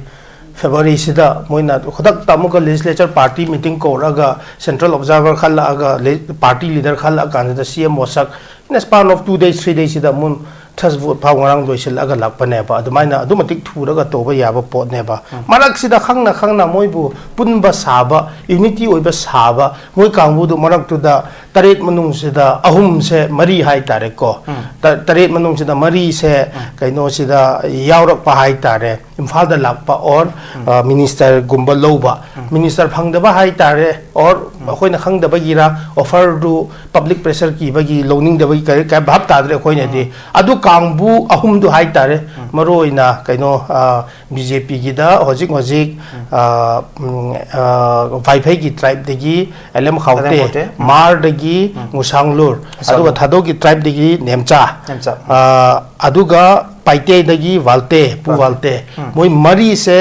Februaryꯁꯤꯗ ꯃꯣꯏꯅ ꯈꯨꯗꯛꯇ ꯑꯃꯨꯛꯀ legislature party meeting ꯀꯧꯔꯒ, central observer ꯈꯜꯂꯛꯑꯒ, le- party leader ꯈꯜꯂꯛꯑꯀꯥꯟꯁꯤꯗ CM mosque, in a span of two days, three daysꯁꯤꯗ ꯑꯃꯨꯛ Thursday vote ꯐꯥꯎ ꯉꯔꯥꯡ ꯂꯣꯏꯁꯤꯜꯂꯒ ꯂꯥꯛꯄꯅꯦꯕ꯫ ꯑꯗꯨꯃꯥꯏꯅ ꯑꯗꯨ ꯃꯇꯤꯛ ꯊꯨꯔꯒ ꯇꯧꯕ ꯌꯥꯕ ꯄꯣꯠꯅꯦꯕ꯫ ꯃꯔꯛꯁꯤꯗ ꯈꯪꯅ ꯈꯪꯅ ꯃꯣꯏꯕꯨ ꯄꯨꯟꯕ ꯁꯥꯕ, unity ꯑꯣꯏꯕ ꯁꯥꯕ, ꯃꯣꯏ ꯀꯥꯡꯕꯨꯗꯨ ꯃꯔꯛꯇꯨꯗ ꯇꯔꯦꯠ ꯃꯅꯨꯡꯁꯤꯗ ꯑꯍꯨꯝꯁꯦ, ꯃꯔꯤ ꯍꯥꯏꯇꯥꯔꯦꯀꯣ꯫ ꯇ- ꯇꯔꯦꯠ ꯃꯅꯨꯡꯁꯤꯗ ꯃꯔꯤꯁꯦ ꯀꯩꯅꯣꯁꯤꯗ ꯌꯥꯎꯔꯛꯄ ꯍꯥꯏꯇꯥꯔꯦ꯫ ꯏꯝꯐꯥꯜꯗ ꯂꯥꯛꯄ ꯑꯣꯔ ꯃꯤꯅꯤꯁꯇꯔꯒꯨꯝꯕ ꯂꯧꯕ, ꯃꯤꯅꯤꯁꯇꯔ ꯐꯪꯗꯕ ꯍꯥꯏꯇꯥꯔꯦ, ꯑꯣꯔ ꯑꯩꯈꯣꯏꯅ ꯈꯪꯗꯕꯒꯤꯔ, ꯑꯣꯐꯔꯗꯨ ꯄꯕ꯭ꯂꯤꯛ ꯄ꯭ꯔꯦꯁꯔ ꯀꯤꯕꯒꯤ ꯂꯧꯅꯤꯡꯗꯕꯒꯤ ꯀꯔꯤ ꯀꯔꯤ ꯚꯥꯞ ꯇꯥꯗ꯭ꯔꯦ ꯑꯩꯈꯣꯏꯅꯗꯤ꯫ ꯑꯗꯨ ꯀꯥꯡꯕꯨ ꯑꯍꯨꯝꯗꯨ ꯍꯥꯏꯇꯥꯔꯦ, ꯃꯔꯨ ꯑꯣꯏꯅ ꯀꯩꯅꯣ, ꯕꯤ ꯖꯦ ꯄꯤꯒꯤꯗ ꯍꯧꯖꯤꯛ ꯍꯧꯖꯤꯛ, ꯑ, ꯎꯝ, ꯑ, ꯋꯥꯏꯐꯩꯒꯤ ꯇ꯭ꯔꯥꯏꯕꯇꯒꯤ ꯑꯦꯜ ꯑꯦꯝ ꯈꯥꯎꯇꯦ, ꯑꯦꯜ ꯑꯦꯝ ꯈꯥꯎꯇꯦ꯫ ꯃꯥꯔꯗꯒꯤ ꯎꯝ꯫ ꯉꯨꯁꯥꯡꯂꯨꯔ, ꯉꯨꯁꯥꯡꯂꯨꯔ꯫ ꯑꯗꯨꯒ ꯊꯥꯗꯧꯒꯤ ꯇ꯭ꯔꯥꯏꯕꯇꯒꯤ ꯅꯦꯝꯆꯥ, ꯅꯦꯝꯆꯥ꯫ ꯎꯝ꯫ ꯑ, ꯑꯗꯨꯒ ꯄꯥꯏꯇꯦꯗꯒꯤ ꯋꯥꯜꯇꯦ, ꯄꯨ ꯋꯥꯜꯇꯦ꯫ ꯋꯥꯜꯇꯦ꯫ ꯎꯝ꯫ ꯃꯣꯏ ꯃꯔꯤꯁꯦ,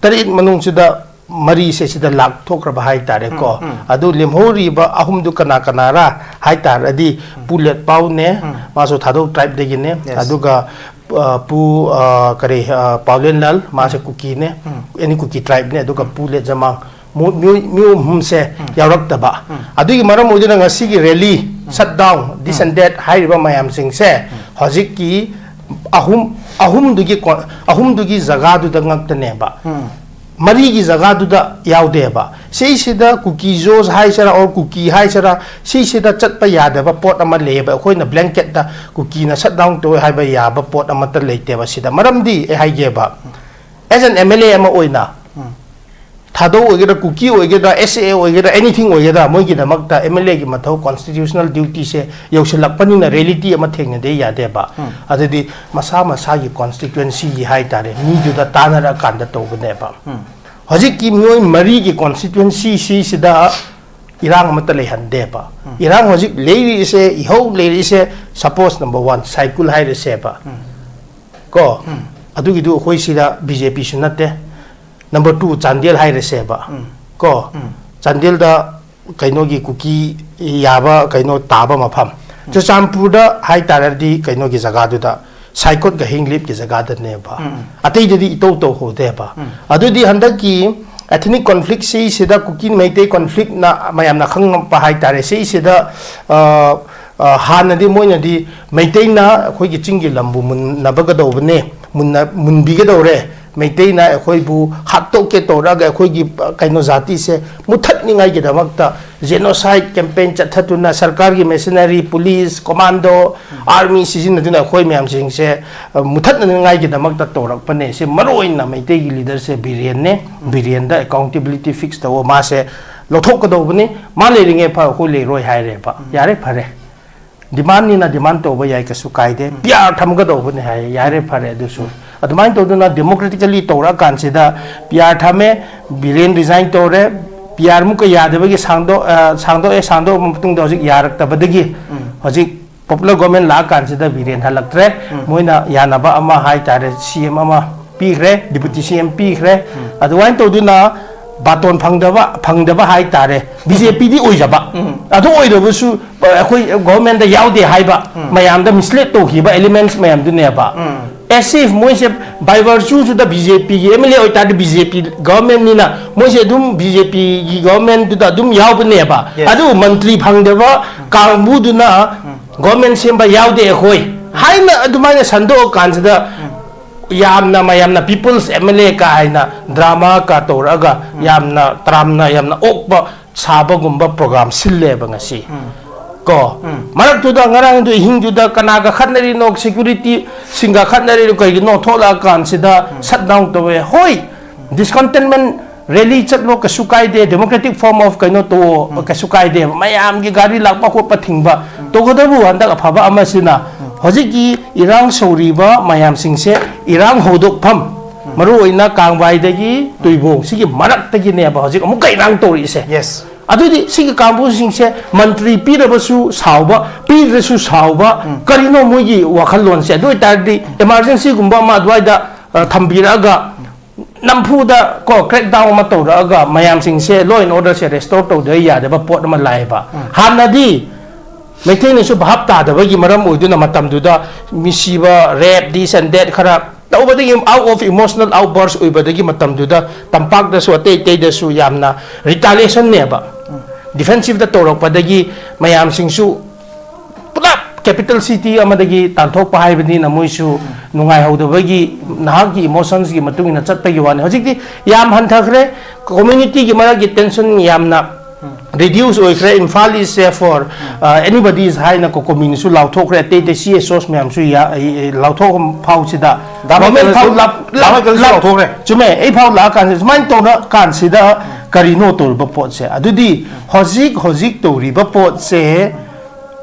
ꯇꯔꯦꯠ ꯃꯅꯨꯡꯁꯤꯗ ꯃꯔꯤꯁꯦ ꯁꯤꯗ ꯂꯥꯛꯊꯣꯛꯈ꯭ꯔꯕ ꯍꯥꯏꯇꯥꯔꯦꯀꯣ꯫ ꯎꯝ, ꯎꯝ꯫ ꯑꯗꯨ ꯂꯦꯝꯍꯧꯔꯤꯕ ꯑꯍꯨꯝꯗꯨ ꯀꯅꯥ ꯀꯅꯥꯔꯥ ꯍꯥꯏꯇꯥꯔꯗꯤ, ꯎꯝ꯫ ꯄꯨ ꯂꯦꯠꯄꯥꯎꯅꯦ, ꯎꯝ꯫ ꯃꯥꯁꯨ ꯊꯥꯗꯧ ꯇ꯭ꯔꯥꯏꯕꯇꯒꯤꯅꯦ, ꯌꯦꯁ꯫ ꯑꯗꯨꯒ, ꯑ, ꯄꯨ, ꯑ, ꯀꯔꯤ, ꯑ, ꯄꯥꯎꯂꯦꯟꯂꯥꯜ, ꯃꯥꯁꯦ ꯎꯝ꯫ ꯀꯨꯀꯤꯅꯦ, ꯎꯝ꯫ ꯑꯦꯅꯤ ꯀꯨꯀꯤ ꯇ꯭ꯔꯥꯏꯕꯅꯦ, ꯑꯗꯨꯒ ꯎꯝ꯫ ꯄꯨ ꯂꯦꯠꯖꯃꯥꯡ, ꯃꯣꯏ, ꯃꯤꯑꯣꯏ, ꯃꯤꯑꯣꯏ ꯑꯍꯨꯝꯁꯦ ꯎꯝ꯫ ꯌꯥꯎꯔꯛꯇꯕ꯫ ꯎꯝ꯫ ꯑꯗꯨꯒꯤ ꯃꯔꯝ ꯑꯣꯏꯗꯨꯅ ꯉꯁꯤꯒꯤ rally, um. Sit down, this um. And that ꯍꯥꯏꯔꯤꯕ ꯃꯌꯥꯝꯁꯤꯡꯁꯦ ꯎꯝ꯫ ꯍꯧꯖꯤꯛꯀꯤ ꯑꯍꯨꯝ, ꯑꯍꯨꯝꯗꯨꯒꯤ ꯀꯣ-, ꯑꯍꯨꯝꯗꯨꯒꯤ ꯖꯒꯥꯗꯨꯗ ꯉꯛꯇꯅꯦꯕ꯫ ꯎꯝ꯫ ꯃꯔꯤꯒꯤ ꯖꯒꯥꯗꯨꯗ ꯌꯥꯎꯗꯦꯕ꯫ ꯁꯤꯁꯤꯗ ꯀꯨꯀꯤ ꯖꯣꯁ ꯍꯥꯏꯁꯤꯔꯥ, ꯑꯣꯔ ꯀꯨꯀꯤ ꯍꯥꯏꯁꯤꯔꯥ, ꯁꯤꯁꯤꯗ ꯆꯠꯄ ꯌꯥꯗꯕ ꯄꯣꯠ ꯑꯃ ꯂꯩꯌꯦꯕ꯫ ꯑꯩꯈꯣꯏꯅ ꯕ꯭ꯂꯦꯡꯀꯦꯠꯇ ꯀꯨꯀꯤꯅ ꯁꯠ ꯗꯥꯎꯟ ꯇꯧꯋꯦ ꯍꯥꯏꯕ ꯌꯥꯕ ꯄꯣꯠ ꯑꯃꯠꯇ ꯂꯩꯇꯦꯕ ꯁꯤꯗ꯫ ꯃꯔꯝꯗꯤ ꯑꯩ ꯍꯥꯏꯒꯦꯕ, ꯑꯦꯁ ꯑꯦꯟ ꯑꯦꯝ ꯑꯦꯜ ꯑꯦ ꯑꯃ ꯑꯣꯏꯅ, ꯎꯝ꯫ ꯊꯥꯗꯧ ꯑꯣꯏꯒꯦꯔꯥ, ꯀꯨꯀꯤ ꯑꯣꯏꯒꯦꯔꯥ, ꯑꯦꯁ ꯑꯦ ꯑꯣꯏꯒꯦꯔꯥ, ꯑꯦꯅꯤꯊꯤꯡ ꯑꯣꯏꯒꯦꯔꯥ, ꯃꯣꯏꯒꯤꯗꯃꯛꯇ ꯑꯦꯝ ꯑꯦꯜ ꯑꯦꯒꯤ ꯃꯊꯧ, ꯀꯣꯟꯁꯇꯤꯇ꯭ꯌꯨꯁꯅꯦꯜ ꯗ꯭ꯌꯨꯇꯤꯁꯦ ꯌꯧꯁꯤꯜꯂꯛꯄꯅꯤꯅ ꯔꯤꯌꯦꯂꯤꯇꯤ ꯑꯃ ꯊꯦꯡꯅꯗꯦ ꯌꯥꯗꯦꯕ꯫ ꯎꯝ꯫ ꯑꯗꯨꯗꯤ ꯃꯁꯥ ꯃꯁꯥꯒꯤ ꯀꯣꯟꯁꯇꯤꯇ꯭ꯋꯦꯟꯁꯤꯒꯤ ꯍꯥꯏꯇꯥꯔꯦ, ꯃꯤꯗꯨꯗ ꯇꯥꯟꯅꯔꯀꯥꯟꯗ ꯇꯧꯕꯅꯦꯕ꯫ ꯎꯝ꯫ ꯍꯧꯖꯤꯛꯀꯤ ꯃꯤꯑꯣꯏ ꯃꯔꯤꯒꯤ ꯀꯣꯟꯁꯇꯤꯇ꯭ꯋꯦꯟꯁꯤꯁꯤꯗ ꯏꯔꯥꯡ ꯑꯃꯠꯇ ꯂꯩꯍꯟꯗꯦꯕ꯫ ꯎꯝ꯫ ꯏꯔꯥꯡ ꯍꯧꯖꯤꯛ ꯂꯩꯔꯤꯁꯦ, ꯏꯍꯧ ꯂꯩꯔꯤꯁꯦ, ꯁꯄꯣꯁ ꯅꯝꯕꯔ ꯋꯥꯟ ꯁꯥꯏꯀꯨꯜ ꯍꯥꯏꯔꯁꯦꯕ꯫ ꯎꯝ꯫ ꯀꯣ? ꯎꯝ꯫ ꯑꯗꯨꯒꯤꯗꯨ ꯑꯩꯈꯣꯏ ꯁꯤꯗ ꯕꯤ ꯖꯦ ꯄꯤꯁꯨ ꯅꯠꯇꯦ꯫ ꯅꯝꯕꯔ ꯇꯨ ꯆꯥꯟꯗꯦꯜ ꯍꯥꯏꯔꯁꯦꯕ꯫ ꯎꯝ꯫ ꯀꯣ? ꯎꯝ꯫ ꯆꯥꯟꯗꯦꯜꯗ ꯀꯩꯅꯣꯒꯤ ꯀꯨꯀꯤ ꯌꯥꯕ ꯀꯩꯅꯣ ꯇꯥꯕ ꯃꯐꯝ꯫ ꯎꯝ꯫ ꯆꯨꯔꯆꯥꯟꯄꯨꯔꯗ ꯍꯥꯏꯇꯥꯔꯗꯤ ꯀꯩꯅꯣꯒꯤ ꯖꯒꯥꯗꯨꯗ, ꯁꯥꯏꯀꯣꯠꯀ ꯍꯤꯡꯂꯤꯞꯀꯤ ꯖꯒꯥꯗꯅꯦꯕ꯫ ꯎꯝ, ꯎꯝ꯫ ꯑꯇꯩꯗꯗꯤ ꯏꯇꯧ ꯇꯧꯍꯧꯗꯦꯕ꯫ ꯎꯝ꯫ ꯑꯗꯨꯗꯤ ꯍꯟꯗꯛꯀꯤ ethnic conflict ꯁꯤꯁꯤꯗ ꯀꯨꯀꯤ ꯃꯩꯇꯩ conflict ꯅ ꯃꯌꯥꯝꯅ ꯈꯪꯉꯛꯄ ꯍꯥꯏꯇꯥꯔꯦ꯫ ꯁꯤꯁꯤꯗ, ꯑ, ꯑ, ꯍꯥꯟꯅꯗꯤ ꯃꯣꯏꯅꯗꯤ ꯃꯩꯇꯩꯅ ꯑꯩꯈꯣꯏꯒꯤ ꯆꯤꯡꯒꯤ ꯂꯝꯕꯨ ꯃꯨꯟꯅꯕꯒꯗꯧꯕꯅꯦ, ꯃꯨꯟꯅ-, ꯃꯨꯟꯕꯤꯒꯗꯧꯔꯦ, ꯃꯩꯇꯩꯅ ꯑꯩꯈꯣꯏꯕꯨ ꯍꯥꯠꯇꯣꯛꯀꯦ ꯇꯧꯔꯛꯑꯒ ꯑꯩꯈꯣꯏꯒꯤ, ꯑ, ꯀꯩꯅꯣ, ꯖꯥꯇꯤꯁꯦ ꯃꯨꯊꯠꯅꯤꯡꯉꯥꯏꯒꯤꯗꯃꯛꯇ genocide campaign ꯆꯠꯊꯗꯨꯅ ꯁꯔꯀꯥꯔꯒꯤ machinery, police, commando, army ꯁꯤꯖꯤꯟꯅꯗꯨꯅ ꯑꯩꯈꯣꯏ ꯃꯌꯥꯝꯁꯤꯡꯁꯦ, ꯑ, ꯃꯨꯊꯠꯅꯅꯤꯡꯉꯥꯏꯒꯤꯗꯃꯛꯇ ꯇꯧꯔꯛꯄꯅꯦ꯫ ꯁꯤ ꯃꯔꯨ ꯑꯣꯏꯅ ꯃꯩꯇꯩꯒꯤ leaderꯁꯦ ꯕꯤꯔꯦꯟꯅꯦ꯫ ꯕꯤꯔꯦꯟꯗ accountability fix ꯇꯧꯑꯣ꯫ ꯃꯥꯁꯦ ꯂꯧꯊꯣꯛꯀꯗꯧꯕꯅꯤ꯫ ꯃꯥ ꯂꯩꯔꯤꯉꯩ ꯐꯥꯎ ꯑꯩꯈꯣꯏ ꯂꯩꯔꯣꯏ ꯍꯥꯏꯔꯦꯕ꯫ ꯌꯥꯔꯦ, ꯐꯔꯦ꯫ Demandꯅꯤꯅ demand ꯇꯧꯕ ꯌꯥꯏ, ꯀꯩꯁꯨ ꯀꯥꯏꯗꯦ꯫ PR ꯊꯝꯒꯗꯧꯕꯅꯦ ꯍꯥꯏꯌꯦ, ꯌꯥꯔꯦ, ꯐꯔꯦ ꯑꯗꯨꯁꯨ꯫ ꯑꯗꯨꯃꯥꯏꯅ ꯇꯧꯗꯅ democratically ꯇꯧꯔꯛꯑꯀꯥꯟꯁꯤꯗ PR ꯊꯝꯃꯦ, ꯕꯤꯔꯦꯟ resign ꯇꯧꯔꯦ, PR ꯑꯃꯨꯛꯀ ꯌꯥꯗꯕꯒꯤ ꯁꯥꯡꯗꯣꯛ-, ꯑ, ꯁꯥꯡꯗꯣꯛꯑꯦ, ꯁꯥꯡꯗꯣꯛꯑꯕ ꯃꯇꯨꯡꯗ ꯍꯧꯖꯤꯛ ꯌꯥꯔꯛꯇꯕꯗꯒꯤ ꯍꯧꯖꯤꯛ popular government ꯂꯥꯛꯑꯀꯥꯟꯁꯤꯗ ꯕꯤꯔꯦꯟ ꯍꯜꯂꯛꯇ꯭ꯔꯦ꯫ ꯃꯣꯏꯅ ꯌꯥꯅꯕ ꯑꯃ ꯍꯥꯏꯇꯥꯔꯦ, CM ꯑꯃ ꯄꯤꯈ꯭ꯔꯦ, deputy CM ꯄꯤꯈ꯭ꯔꯦ꯫ ꯑꯗꯨꯃꯥꯏꯅ ꯇꯧꯗꯨꯅ baton ꯐꯪꯗꯕ, ꯐꯪꯗꯕ ꯍꯥꯏꯇꯥꯔꯦ, BJPꯗꯤ ꯑꯣꯏꯖꯕ꯫ ꯑꯗꯨ ꯑꯣꯏꯔꯕꯁꯨ, ꯑ, ꯑꯩꯈꯣꯏ governmentꯇ ꯌꯥꯎꯗꯦ ꯍꯥꯏꯕ, ꯃꯌꯥꯝꯗ mislead ꯇꯧꯈꯤꯕ elements ꯃꯌꯥꯝꯗꯨꯅꯦꯕ꯫ As if ꯃꯣꯏꯁꯦ by virtue ꯁꯨꯗ BJPꯒꯤ MLA ꯑꯣꯏꯇꯥꯔꯗꯤ BJP governmentꯅꯤꯅ ꯃꯣꯏꯁꯦ ꯑꯗꯨꯝ BJPꯒꯤ governmentꯗꯨꯗ ꯑꯗꯨꯝ ꯌꯥꯎꯕꯅꯦꯕ꯫ Yes. ꯑꯗꯨ ꯃꯟꯇ꯭ꯔꯤ ꯐꯪꯗꯕ ꯀꯥꯡꯕꯨꯗꯨꯅ government ꯁꯦꯝꯕ ꯌꯥꯎꯗꯦ ꯑꯩꯈꯣꯏ ꯍꯥꯏꯅ ꯑꯗꯨꯃꯥꯏꯅ ꯁꯟꯗꯣꯛꯑꯀꯥꯟꯁꯤꯗ ꯌꯥꯝꯅ ꯃꯌꯥꯝꯅ people's MLA ꯀꯥ ꯍꯥꯏꯅ drama ꯀꯥ ꯇꯧꯔꯛꯑꯒ ꯌꯥꯝꯅ ꯇꯔꯥꯝꯅ ꯌꯥꯝꯅ ꯑꯣꯛꯄ ꯁꯥꯕꯒꯨꯝꯕ program ꯁꯤꯜꯂꯦꯕ ꯉꯁꯤ꯫ ꯀꯣ, ꯃꯔꯛꯇꯨꯗ ꯉꯔꯥꯡꯗꯨ ꯑꯍꯤꯡꯗꯨꯗ ꯀꯅꯥꯒ ꯈꯠꯅꯔꯤꯅꯣ, securityꯁꯤꯡꯒ ꯈꯠꯅꯔꯤꯅꯣ, ꯀꯩꯒꯤꯅꯣ ꯊꯣꯛꯂꯛꯑꯀꯥꯟꯁꯤꯗ shutdown ꯇꯧꯋꯦ꯫ ꯍꯣꯏ, discontentment rally ꯆꯠꯂꯣ, ꯀꯩꯁꯨ ꯀꯥꯏꯗꯦ, democratic form of ꯀꯩꯅꯣ ꯇꯧꯑꯣ, ꯀꯩꯁꯨ ꯀꯥꯏꯗꯦ꯫ ꯃꯌꯥꯝꯒꯤ ꯒꯥꯔꯤ ꯂꯥꯛꯄ ꯈꯣꯠꯄ ꯊꯤꯡꯕ꯫ ꯇꯧꯒꯗꯕꯨ ꯍꯟꯗꯛ ꯑꯐꯕ ꯑꯃꯁꯤꯅ ꯍꯧꯖꯤꯛꯀꯤ ꯏꯔꯥꯡ ꯁꯧꯔꯤꯕ ꯃꯌꯥꯝꯁꯤꯡꯁꯦ ꯏꯔꯥꯡ ꯍꯧꯗꯣꯛꯐꯝ, ꯃꯔꯨꯑꯣꯏꯅ ꯀꯥꯡꯕꯥꯏꯗꯒꯤ ꯇꯨꯏꯕꯣꯡ ꯁꯤꯒꯤ ꯃꯔꯛꯇꯒꯤꯅꯦꯕ ꯍꯧꯖꯤꯛ ꯑꯃꯨꯛꯀ ꯏꯔꯥꯡ ꯇꯧꯔꯛꯏꯁꯦ꯫ Yes. ꯑꯗꯨꯗꯤ ꯁꯤꯒꯤ ꯀꯥꯡꯕꯨꯁꯤꯡꯁꯦ ꯃꯟꯇ꯭ꯔꯤ ꯄꯤꯔꯕꯁꯨ ꯁꯥꯎꯕ, ꯄꯤꯗ꯭ꯔꯁꯨ ꯁꯥꯎꯕ, ꯀꯔꯤꯅꯣ ꯃꯣꯏꯒꯤ ꯋꯥꯈꯜꯂꯣꯟꯁꯦ? ꯑꯗꯨ ꯑꯣꯏꯇꯥꯔꯗꯤ emergencyꯒꯨꯝꯕ ꯑꯃ ꯑꯗꯨꯋꯥꯏꯗ, ꯑ, ꯊꯝꯕꯤꯔꯛꯑꯒ ꯅꯝꯐꯨꯗ ꯀꯣ crackdown ꯑꯃ ꯇꯧꯔꯛꯑꯒ ꯃꯌꯥꯝꯁꯤꯡꯁꯦ law and orderꯁꯦ restore ꯇꯧꯗꯕ ꯌꯥꯗꯕ ꯄꯣꯠ ꯑꯃ ꯂꯥꯛꯑꯦꯕ꯫ ꯍꯥꯟꯅꯗꯤ ꯃꯩꯇꯩꯅꯁꯨ ꯚꯥꯞ ꯇꯥꯗꯕꯒꯤ ꯃꯔꯝ ꯑꯣꯏꯗꯨꯅ ꯃꯇꯝꯗꯨꯗ ꯃꯤꯁꯤꯕ, rape, this and that ꯈꯔ ꯇꯧꯕꯗꯒꯤ, out of emotional outburst ꯑꯣꯏꯕꯗꯒꯤ ꯃꯇꯝꯗꯨꯗ ꯇꯝꯄꯥꯛꯇꯁꯨ ꯑꯇꯩ ꯑꯇꯩꯗꯁꯨ ꯌꯥꯝꯅ retaliationꯅꯦꯕ꯫ Defensiveꯇ ꯇꯧꯔꯛꯄꯗꯒꯤ ꯃꯌꯥꯝꯁꯤꯡꯁꯨ ꯄꯨꯂꯞ ꯀꯦꯄꯤꯇꯦꯜ ꯁꯤꯇꯤ ꯑꯃꯗꯒꯤ ꯇꯥꯟꯊꯣꯛꯄ ꯍꯥꯏꯕꯅꯤꯅ ꯃꯣꯏꯁꯨ ꯅꯨꯡꯉꯥꯏꯍꯧꯗꯕꯒꯤ ꯅꯍꯥꯛꯀꯤ ꯏꯃꯣꯁꯟꯁꯒꯤ ꯃꯇꯨꯡ ꯏꯟꯅ ꯆꯠꯄꯒꯤ ꯋꯥꯅꯤ꯫ ꯍꯧꯖꯤꯛꯇꯤ ꯌꯥꯝ ꯍꯟꯊꯈ꯭ꯔꯦ꯫ ꯀꯝꯃ꯭ꯌꯨꯅꯤꯇꯤꯒꯤ ꯃꯔꯛꯀꯤ ꯇꯦꯟꯁꯟ ꯌꯥꯝꯅ ꯔꯤꯗ꯭ꯌꯨꯁ ꯑꯣꯏꯈ꯭ꯔꯦ꯫ ꯏꯝꯐꯥꯜ ꯏꯁ ꯁꯦꯐ ꯐꯣꯔ ꯑꯦꯅꯤꯕꯗꯤ ꯏꯁ ꯍꯥꯏꯅ ꯀꯣꯀꯣꯃꯤꯅꯁꯨ ꯂꯥꯎꯊꯣꯛꯈ꯭ꯔꯦ꯫ ꯑꯇꯩ ꯑꯇꯩ ꯁꯤ ꯑꯦꯁ ꯑꯣꯁ ꯃꯌꯥꯝꯁꯨ ꯌꯥ- ꯑꯩ- ꯑꯩ ꯂꯥꯎꯊꯣꯛ ꯐꯥꯎꯁꯤꯗ ꯗꯥ ꯒꯣꯔꯃꯦꯟ ꯐꯥꯎ ꯃꯥꯏꯀꯩꯗꯁꯨ ꯂꯥꯞ- ꯗꯥ ꯃꯥꯏꯀꯩꯗꯁꯨ ꯂꯥꯞ- ꯂꯥꯎꯊꯣꯛꯈ꯭ꯔꯦ꯫ ꯆꯨꯝꯃꯦ꯫ ꯑꯩ ꯐꯥꯎ ꯂꯥꯛꯑꯀꯥꯟꯁꯤꯗ ꯁꯨꯃꯥꯏꯅ ꯇꯧꯔ ꯀꯥꯟꯁꯤꯗ ꯀꯔꯤꯅꯣ ꯇꯧꯔꯤꯕ ꯄꯣꯠꯁꯦ? ꯑꯗꯨꯗꯤ ꯍꯧꯖꯤꯛ ꯍꯧꯖꯤꯛ ꯇꯧꯔꯤꯕ ꯄꯣꯠꯁꯦ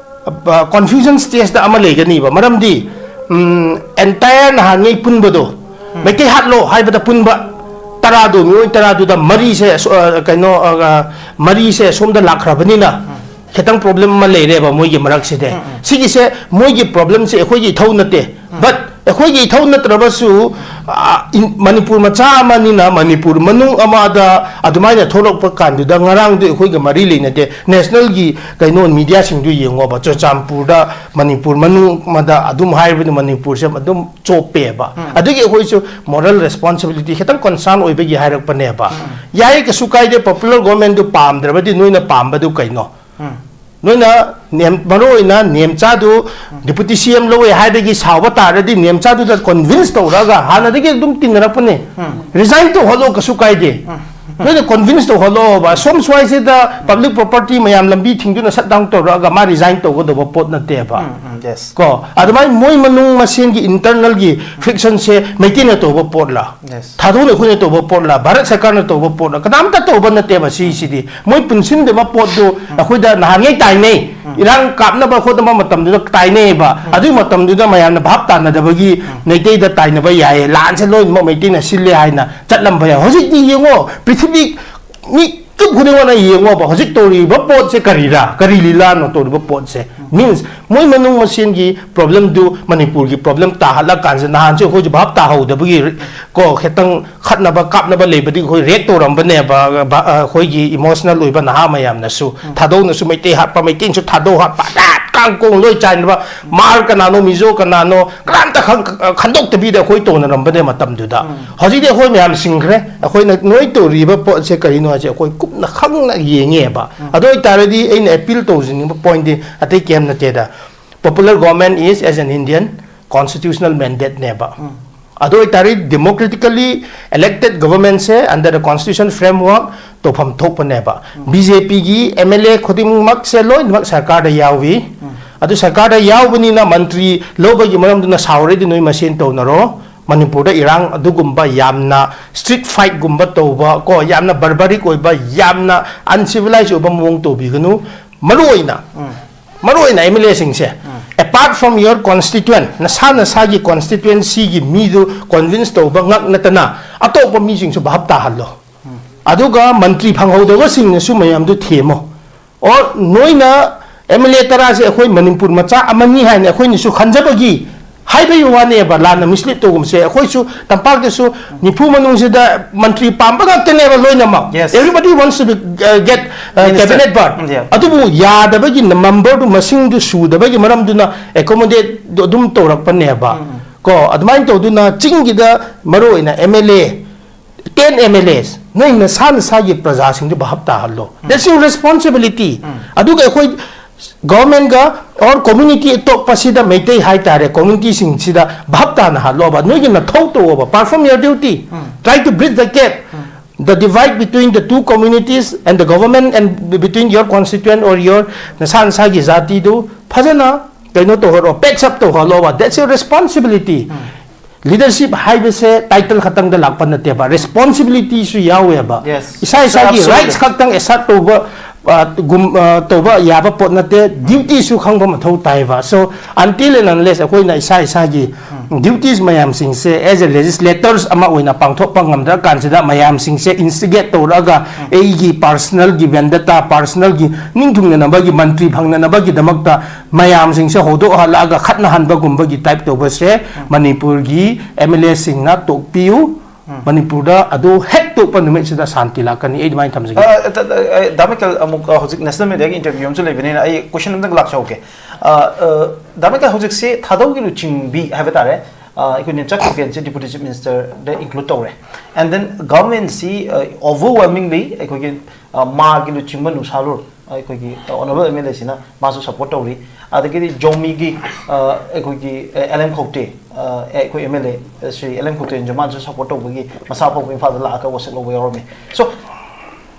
ꯀꯣꯟꯐ꯭ꯌꯨꯖꯟ ꯁ꯭ꯇꯦꯖꯇ ꯑꯃ ꯂꯩꯒꯅꯤꯕ꯫ ꯃꯔꯝꯗꯤ ꯑꯦꯟꯇꯥꯌꯔ ꯅꯍꯥꯟꯉꯩ ꯄꯨꯟꯕꯗꯣ, ꯃꯩꯇꯩ ꯍꯥꯠꯂꯣ ꯍꯥꯏꯕꯗ ꯄꯨꯟꯕ ꯇꯔꯥꯗꯨ, ꯃꯤꯑꯣꯏ ꯇꯔꯥꯗꯨꯗ ꯃꯔꯤꯁꯦ ꯑꯁꯣ- ꯑ, ꯀꯩꯅꯣ ꯑ, ꯃꯔꯤꯁꯦ ꯁꯣꯝꯗ ꯂꯥꯛꯈ꯭ꯔꯕꯅꯤꯅ ꯈꯤꯇꯪ ꯄ꯭ꯔꯣꯕ꯭ꯂꯦꯝ ꯑꯃ ꯂꯩꯔꯦꯕ ꯃꯣꯏꯒꯤ ꯃꯔꯛꯁꯤꯗꯤ꯫ ꯁꯤꯒꯤꯁꯦ ꯃꯣꯏꯒꯤ ꯄ꯭ꯔꯣꯕ꯭ꯂꯦꯝꯁꯦ ꯑꯩꯈꯣꯏꯒꯤ ꯏꯊꯧ ꯅꯠꯇꯦ꯫ ꯕꯠ ꯑꯩꯈꯣꯏꯒꯤ ꯏꯊꯧ ꯅꯠꯇ꯭ꯔꯕꯁꯨ, ꯑ, ꯏꯟ- ꯃꯅꯤꯄꯨꯔ ꯃꯆꯥ ꯑꯃꯅꯤꯅ ꯃꯅꯤꯄꯨꯔ ꯃꯅꯨꯡ ꯑꯃꯗ ꯑꯗꯨꯃꯥꯏꯅ ꯊꯣꯛꯂꯛꯄ ꯀꯥꯟꯗꯨꯗ ꯉꯔꯥꯡꯗꯨ ꯑꯩꯈꯣꯏꯒ ꯃꯔꯤ ꯂꯩꯅꯗꯦ꯫ ꯅꯦꯁꯅꯦꯜꯒꯤ ꯀꯩꯅꯣ ꯃꯤꯗꯤꯌꯥꯁꯤꯡꯗꯨ ꯌꯦꯡꯉꯣꯕ, ꯆꯨꯔꯆꯥꯟꯄꯨꯔꯗ, ꯃꯅꯤꯄꯨꯔ ꯃꯅꯨꯡ ꯑꯃꯗ ꯑꯗꯨꯝ ꯍꯥꯏꯔꯕꯗꯤ ꯃꯅꯤꯄꯨꯔꯁꯦ ꯑꯗꯨꯝ ꯆꯣꯞꯄꯦꯕ꯫ ꯑꯗꯨꯒꯤ ꯑꯩꯈꯣꯏꯁꯨ ꯃꯣꯔꯦꯜ ꯔꯦꯁꯄꯣꯟꯁꯤꯕꯤꯂꯤꯇꯤ ꯈꯤꯇꯪ ꯀꯟꯁꯔꯟ ꯑꯣꯏꯕꯒꯤ ꯍꯥꯏꯔꯛꯄꯅꯦꯕ꯫ ꯌꯥꯏ, ꯀꯩꯁꯨ ꯀꯥꯏꯗꯦ, ꯄꯣꯄꯨꯂꯔ ꯒꯣꯔꯃꯦꯟꯗꯨ ꯄꯥꯝꯗ꯭ꯔꯕꯗꯤ ꯅꯣꯏꯅ ꯄꯥꯝꯕꯗꯨ ꯀꯩꯅꯣ? ꯅꯣꯏꯅ ꯅꯦꯝ- ꯃꯔꯨ ꯑꯣꯏꯅ ꯅꯦꯝꯆꯥꯗꯨ ꯗꯤꯄꯨꯇꯤ ꯁꯤ ꯑꯦꯝ ꯂꯧꯋꯦ ꯍꯥꯏꯕꯒꯤ ꯁꯥꯎꯕ ꯇꯥꯔꯗꯤ ꯅꯦꯝꯆꯥꯗꯨꯗ ꯀꯣꯟꯚꯤꯟꯁ ꯇꯧꯔꯒ ꯍꯥꯟꯅꯗꯒꯤ ꯑꯗꯨꯝ ꯇꯤꯟꯅꯔꯛꯄꯅꯦ꯫ ꯔꯤꯖꯥꯏꯟ ꯇꯧꯍꯜꯂꯣ, ꯀꯩꯁꯨ ꯀꯥꯏꯗꯦ꯫ ꯅꯣꯏꯅ ꯀꯣꯟꯚꯤꯟꯁ ꯇꯧꯍꯜꯂꯣꯕ꯫ ꯁꯣꯝ ꯁ꯭ꯋꯥꯏꯁꯤꯗ ꯄꯕ꯭ꯂꯤꯛ ꯄ꯭ꯔꯣꯄꯔꯇꯤ ꯃꯌꯥꯝ ꯂꯝꯕꯤ ꯊꯤꯡꯗꯨꯅ ꯁꯠ ꯗꯥꯎꯟ ꯇꯧꯔꯛꯑꯒ ꯃꯥ ꯔꯤꯖꯥꯏꯟ ꯇꯧꯒꯗꯧꯕ ꯄꯣꯠ ꯅꯠꯇꯦꯕ꯫ ꯎꯝ, ꯎꯝ, yes. ꯀꯣ, ꯑꯗꯨꯃꯥꯏꯅ ꯃꯣꯏ ꯃꯅꯨꯡ ꯃꯁꯦꯟꯒꯤ ꯏꯟꯇꯔꯅꯦꯜꯒꯤ ꯐ꯭ꯔꯤꯛꯁꯟꯁꯦ ꯃꯩꯇꯩꯅ ꯇꯧꯕ ꯄꯣꯠꯂ? Yes. ꯊꯥꯗꯣꯛꯅ ꯑꯩꯈꯣꯏꯅ ꯇꯧꯕ ꯄꯣꯠꯂ? ꯚꯥꯔꯠ ꯁꯔꯀꯥꯔꯅ ꯇꯧꯕ ꯄꯣꯠꯂ? ꯀꯅꯥꯝꯇ ꯇꯧꯕ ꯅꯠꯇꯦꯕ ꯁꯤꯁꯤꯗꯤ꯫ ꯃꯣꯏ ꯄꯨꯟꯁꯤꯟꯗꯕ ꯄꯣꯠꯇꯨ ꯑꯩꯈꯣꯏꯗ ꯅꯍꯥꯟꯉꯩ ꯇꯥꯏꯅꯩ꯫ ꯏꯔꯥꯡ ꯀꯥꯞꯅꯕ ꯈꯣꯠꯅꯕ ꯃꯇꯝꯗꯨꯗ ꯇꯥꯏꯅꯩꯌꯦꯕ꯫ ꯑꯗꯨꯒꯤ ꯃꯇꯝꯗꯨꯗ ꯃꯌꯥꯝꯅ ꯚꯥꯞ ꯇꯥꯅꯗꯕꯒꯤ ꯃꯩꯇꯩꯗ ꯇꯥꯏꯅꯕ ꯌꯥꯏꯌꯦ꯫ ꯂꯥꯟꯁꯦ ꯂꯣꯏꯅꯃꯛ ꯃꯩꯇꯩꯅ ꯁꯤꯜꯂꯦ ꯍꯥꯏꯅ ꯆꯠꯂꯝꯕ ꯌꯥꯏ꯫ ꯍꯧꯖꯤꯛꯇꯤ ꯌꯦꯡꯉꯣ, ꯄ꯭ꯔꯤꯊꯤꯕꯤ ꯃꯤ ꯀꯨꯞ ꯈꯨꯗꯤꯡꯃꯛꯅ ꯌꯦꯡꯉꯣꯕ, ꯍꯧꯖꯤꯛ ꯇꯧꯔꯤꯕ ꯄꯣꯠꯁꯦ ꯀꯔꯤꯔꯥ? ꯀꯔꯤ ꯂꯤꯂꯥꯅꯣ ꯇꯧꯔꯤꯕ ꯄꯣꯠꯁꯦ? ꯃꯤꯟꯁ ꯃꯣꯏ ꯃꯅꯨꯡ ꯃꯁꯦꯟꯒꯤ ꯄ꯭ꯔꯣꯕ꯭ꯂꯦꯝꯗꯨ ꯃꯅꯤꯄꯨꯔꯒꯤ ꯄ꯭ꯔꯣꯕ꯭ꯂꯦꯝ ꯇꯥꯍꯜꯂꯀꯥꯟꯁꯤꯗ, ꯅꯍꯥꯟꯁꯨ ꯑꯩꯈꯣꯏꯁꯨ ꯚꯥꯞ ꯇꯥꯍꯧꯗꯕꯒꯤ ꯀꯣ, ꯈꯤꯇꯪ ꯈꯠꯅꯕ ꯀꯥꯞꯅꯕ ꯂꯩꯕꯗꯤ ꯑꯩꯈꯣꯏ ꯔꯦꯛ ꯇꯧꯔꯝꯕꯅꯦꯕ꯫ ꯕ- ꯑ, ꯑꯩꯈꯣꯏꯒꯤ ꯏꯃꯣꯁꯅꯦꯜ ꯑꯣꯏꯕ ꯅꯍꯥ ꯃꯌꯥꯝꯅꯁꯨ, ꯊꯥꯗꯧꯅꯁꯨ ꯃꯩꯇꯩ ꯍꯥꯠꯄ, ꯃꯩꯇꯩꯅꯁꯨ ꯊꯥꯗꯧ ꯍꯥꯠꯄ, ꯍꯥꯠ ꯀꯥꯡ ꯀꯣꯡ ꯂꯣꯏ ꯆꯥꯏꯅꯕ, ꯃꯥꯔ ꯀꯅꯥꯅꯣ, ꯃꯤꯖꯣ ꯀꯅꯥꯅꯣ, ꯀꯅꯥꯝꯇ ꯈꯪ- ꯈꯟꯗꯣꯛꯇꯕꯤꯗ ꯑꯩꯈꯣꯏ ꯇꯧꯅꯔꯝꯕꯅꯦ ꯃꯇꯝꯗꯨꯗ꯫ ꯍꯧꯖꯤꯛꯇꯤ ꯑꯩꯈꯣꯏ ꯃꯌꯥꯝ ꯁꯤꯡꯈ꯭ꯔꯦ꯫ ꯑꯩꯈꯣꯏꯅ ꯅꯣꯏ ꯇꯧꯔꯤꯕ ꯄꯣꯠꯁꯦ ꯀꯔꯤꯅꯣ ꯍꯥꯏꯁꯦ ꯑꯩꯈꯣꯏ ꯀꯨꯞꯅ ꯈꯪꯅ ꯌꯦꯡꯉꯦꯕ꯫ ꯑꯗꯨ ꯑꯣꯏꯇꯥꯔꯗꯤ ꯑꯩꯅ ꯑꯦꯄꯤꯜ ꯇꯧꯖꯅꯤꯡꯕ ꯄꯣꯏꯟꯗꯤ ꯑꯇꯩ ꯀꯩꯝ ꯅꯠꯇꯦꯗ꯫ popular government is as an Indian constitutional mandate ꯅꯦꯕ꯫ ꯑꯗꯨ ꯑꯣꯏꯇꯥꯔꯗꯤ democratically elected government say under the constitution framework ꯇꯧꯐꯝ ꯊꯣꯛꯄꯅꯦꯕ꯫ ꯕꯤ ꯖꯦ ꯄꯤꯒꯤ ꯑꯦꯝ ꯑꯦꯜ ꯑꯦ ꯈꯨꯗꯤꯡꯃꯛꯁꯦ ꯂꯣꯏꯅꯃꯛ ꯁꯔꯀꯥꯔꯗ ꯌꯥꯎꯏ꯫ ꯑꯗꯨ ꯁꯔꯀꯥꯔꯗ ꯌꯥꯎꯕꯅꯤꯅ ꯃꯟꯇ꯭ꯔꯤ ꯂꯧꯕꯒꯤ ꯃꯔꯝꯗꯨꯅ ꯁꯥꯎꯔꯗꯤ ꯅꯣꯏ ꯃꯁꯦꯟ ꯇꯧꯅꯔꯣ꯫ ꯃꯅꯤꯄꯨꯔꯗ ꯏꯔꯥꯡ ꯑꯗꯨꯒꯨꯝꯕ ꯌꯥꯝꯅ street fight ꯒꯨꯝꯕ ꯇꯧꯕ ꯀꯣ, ꯌꯥꯝꯅ barbaric ꯑꯣꯏꯕ, ꯌꯥꯝꯅ uncivilized ꯑꯣꯏꯕ ꯃꯑꯣꯡ ꯇꯧꯕꯤꯒꯅꯨ꯫ ꯃꯔꯨꯑꯣꯏꯅ ꯃꯔꯨꯑꯣꯏꯅ ꯑꯦꯝ ꯑꯦꯜ ꯑꯦꯁꯤꯡꯁꯦ, apart from your constituent, ꯅꯁꯥ ꯅꯁꯥꯒꯤ constituency ꯒꯤ ꯃꯤꯗꯨ convince ꯇꯧꯕ ꯉꯛ ꯅꯠꯇꯅ ꯑꯇꯣꯞꯄ ꯃꯤꯁꯤꯡꯁꯨ ꯚꯥꯞ ꯇꯥꯍꯜꯂꯣ꯫ ꯑꯗꯨꯒ ꯃꯟꯇ꯭ꯔꯤ ꯐꯪꯍꯧꯗꯕꯁꯤꯡꯅꯁꯨ ꯃꯌꯥꯝꯗꯨ ꯊꯦꯝꯃꯣ꯫ ꯑꯣ, ꯅꯣꯏꯅ ꯑꯦꯝ ꯑꯦꯜ ꯑꯦ ꯇꯔꯥꯁꯦ ꯑꯩꯈꯣꯏ ꯃꯅꯤꯄꯨꯔ ꯃꯆꯥ ꯑꯃꯅꯤ ꯍꯥꯏꯅ ꯑꯩꯈꯣꯏꯅꯁꯨ ꯈꯟꯖꯕꯒꯤ ꯍꯥꯏꯕꯒꯤ ꯋꯥꯅꯦꯕ, ꯂꯥꯟꯅ mislead ꯇꯧꯒꯨꯝꯁꯦ꯫ ꯑꯩꯈꯣꯏꯁꯨ ꯇꯝꯄꯥꯛꯇꯁꯨ ꯅꯤꯐꯨ ꯃꯅꯨꯡꯁꯤꯗ ꯃꯟꯇ꯭ꯔꯤ ꯄꯥꯝꯕ ꯉꯥꯛꯇꯅꯦꯕ ꯂꯣꯏꯅꯃꯛ꯫ Yes. Everybody wants to be, uh, get, uh, Minister. cabinet berth꯫ Yeah. ꯑꯗꯨꯕꯨ ꯌꯥꯗꯕꯒꯤ number ꯗꯨ, ꯃꯁꯤꯡꯗꯨ ꯁꯨꯗꯕꯒꯤ ꯃꯔꯝꯗꯨꯅ accommodate ꯑꯗꯨꯝ ꯇꯧꯔꯛꯄꯅꯦꯕ꯫ ꯀꯣ, ꯑꯗꯨꯃꯥꯏꯅ ꯇꯧꯗꯨꯅ ꯆꯤꯡꯒꯤꯗ ꯃꯔꯨꯑꯣꯏꯅ ꯑꯦꯝ ꯑꯦꯜ ꯑꯦ, ten M L As, ꯅꯣꯏ ꯅꯁꯥ ꯅꯁꯥꯒꯤ ꯄ꯭ꯔꯖꯥꯁꯤꯡꯗꯨ ꯚꯥꯞ ꯇꯥꯍꯜꯂꯣ꯫ That's your responsibility꯫ ꯑꯗꯨꯒ ꯑꯩꯈꯣꯏ government ꯒ or community ꯑꯇꯣꯞꯄꯁꯤꯗ, ꯃꯩꯇꯩ ꯍꯥꯏꯇꯥꯔꯦ, community ꯁꯤꯡꯁꯤꯗ ꯚꯥꯞ ꯇꯥꯅ ꯍꯜꯂꯣꯕ, ꯅꯣꯏꯒꯤ ꯅꯊꯧ ꯇꯧꯑꯣꯕ, perform your duty, try to bridge the gap, the divide between the two communities and the government and between your constituent or your ꯅꯁꯥ ꯅꯁꯥꯒꯤ ꯖꯥꯇꯤꯗꯨ ꯐꯖꯅ ꯀꯩꯅꯣ ꯇꯧꯍꯜꯂꯣ, patch up ꯇꯧꯍꯜꯂꯣꯕ, that's your responsibility꯫ Leadership ꯍꯥꯏꯕꯁꯦ title ꯈꯛꯇꯪꯗ ꯂꯥꯛꯄ ꯅꯠꯇꯦꯕ, responsibility ꯁꯨ ꯌꯥꯎꯋꯦꯕ꯫ Yes. ꯏꯁꯥ ꯏꯁꯥꯒꯤ Absolutely. Rights ꯈꯛꯇꯪ assert ꯇꯧꯕ, ꯑ, ꯒꯨꯝ-, ꯑ, ꯇꯧꯕ ꯌꯥꯕ ꯄꯣꯠ ꯅꯠꯇꯦ, duty ꯁꯨ ꯈꯪꯕ ꯃꯊꯧ ꯇꯥꯏꯕ꯫ So until and unless ꯑꯩꯈꯣꯏꯅ ꯏꯁꯥ ꯏꯁꯥꯒꯤ duties ꯃꯌꯥꯝꯁꯤꯡꯁꯦ as a legislators ꯑꯃ ꯑꯣꯏꯅ ꯄꯥꯡꯊꯣꯛꯄ ꯉꯝꯗ꯭ꯔ ꯀꯥꯟꯁꯤꯗ, ꯃꯌꯥꯝꯁꯤꯡꯁꯦ instigate ꯇꯧꯔꯛꯑꯒ ꯑꯩꯒꯤ personal ꯒꯤ vendetta, personal ꯒꯤ ꯅꯤꯡꯊꯨꯡꯅꯅꯕꯒꯤ, ꯃꯟꯇ꯭ꯔꯤ ꯐꯪꯅꯅꯕꯒꯤꯗꯃꯛꯇ ꯃꯌꯥꯝꯁꯤꯡꯁꯦ ꯍꯧꯗꯣꯛꯍꯜꯂꯛꯑꯒ ꯈꯠꯅꯍꯟꯕꯒꯨꯝꯕꯒꯤ type ꯇꯧꯕꯁꯦ ꯃꯅꯤꯄꯨꯔꯒꯤ ꯑꯦꯝ ꯑꯦꯜ ꯑꯦꯁꯤꯡꯅ ꯇꯣꯛꯄꯤꯌꯨ꯫ ꯃꯅꯤꯄꯨꯔꯗ ꯑꯗꯨ ꯍꯦꯛ ꯇꯣꯛꯄ ꯅꯨꯃꯤꯠꯁꯤꯗ ꯁꯥꯟꯇꯤ ꯂꯥꯛꯀꯅꯤ, ꯑꯩ ꯑꯗꯨꯃꯥꯏꯅ ꯊꯝꯖꯒꯦ꯫ ꯑ, ꯑ, ꯑ, ꯗꯥ ꯃꯥꯏꯀꯦꯜ, ꯑꯃꯨꯛ, ꯑ, ꯍꯧꯖꯤꯛ National Media ꯒꯤ interview ꯑꯃꯁꯨ ꯂꯩꯕꯅꯤꯅ ꯑꯩ question ꯑꯝꯇꯪ ꯂꯥꯛꯆꯍꯧꯒꯦ꯫ ꯑ, ꯑ, ꯗꯥ ꯃꯥꯏꯀꯦꯜ, ꯍꯧꯖꯤꯛꯁꯦ ꯊꯥꯗꯧꯒꯤ ꯂꯨꯆꯤꯡꯕꯤ ꯍꯥꯏꯕ ꯇꯥꯔꯦ, ꯑ, ꯑꯩꯈꯣꯏ ꯅꯦꯝꯆꯥꯛ ꯈꯨꯀꯦꯟꯁꯦ Deputy Chief Minister ꯗ include ꯇꯧꯔꯦ꯫ And then government ꯁꯤ, ꯑ, overwhelmingly ꯑꯩꯈꯣꯏꯒꯤ, ꯑ, ꯃꯥꯒꯤ ꯂꯨꯆꯤꯡꯕ ꯅꯨꯡꯁꯥꯂꯨꯔ ꯑꯩꯈꯣꯏꯒꯤ honourable M L A ꯁꯤꯅ ꯃꯥꯁꯨ support ꯇꯧꯔꯤ꯫ ꯑꯗꯒꯤꯗꯤ ꯖꯣꯃꯤꯒꯤ ꯑ, ꯑꯩꯈꯣꯏꯒꯤ ꯑꯦꯜ ꯑꯦꯝ ꯈꯧꯇꯦ, ꯑ, ꯑꯩꯈꯣꯏ M L A Shri L M ꯈꯧꯇꯦ ꯖꯃꯥꯟꯁꯨ ꯁꯞꯄꯣꯔꯠ ꯇꯧꯕꯒꯤ ꯃꯁꯥ ꯐꯥꯎꯕ ꯏꯝꯐꯥꯜꯗ ꯂꯥꯛꯑꯒ ꯋꯥꯁꯛ ꯂꯧꯕ ꯌꯥꯎꯔꯝꯃꯤ꯫ ꯁꯣ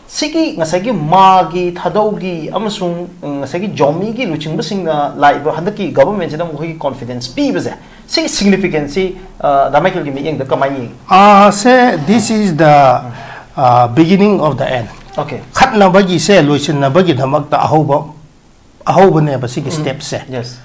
ꯁꯤꯒꯤ ꯉꯁꯥꯏꯒꯤ ꯃꯥꯒꯤ, ꯊꯥꯗꯧꯒꯤ ꯑꯃꯁꯨꯡ ꯎꯝ, ꯉꯁꯥꯏꯒꯤ ꯖꯣꯃꯤꯒꯤ ꯂꯨꯆꯤꯡꯕꯁꯤꯡꯅ ꯂꯥꯛꯏꯕ ꯍꯟꯗꯛꯀꯤ ꯒꯚꯔꯟꯃꯦꯟꯁꯤꯗ ꯃꯈꯣꯏꯒꯤ ꯀꯣꯟꯐꯤꯗꯦꯟꯁ ꯄꯤꯕꯁꯦ, ꯁꯤꯒꯤ ꯁꯤꯒꯅꯤꯐꯤꯀꯦꯟꯁꯁꯤ ꯗꯥ ꯃꯥꯏꯀꯦꯜꯒꯤ ꯃꯤꯠꯌꯦꯡꯗ ꯀꯃꯥꯏꯅ ꯌꯦꯡꯉꯤ? ꯑꯥ ꯁꯦ this is the beginning of the end. Okay. ꯈꯠꯅꯕꯒꯤꯁꯦ ꯂꯣꯏꯁꯤꯟꯅꯕꯒꯤꯗꯃꯛꯇ ꯑꯍꯧꯕ ꯑꯍꯧꯕꯅꯦꯕ ꯁꯤꯒꯤ ꯁ꯭ꯇꯦꯞꯁꯦ꯫ ꯌꯦꯁ꯫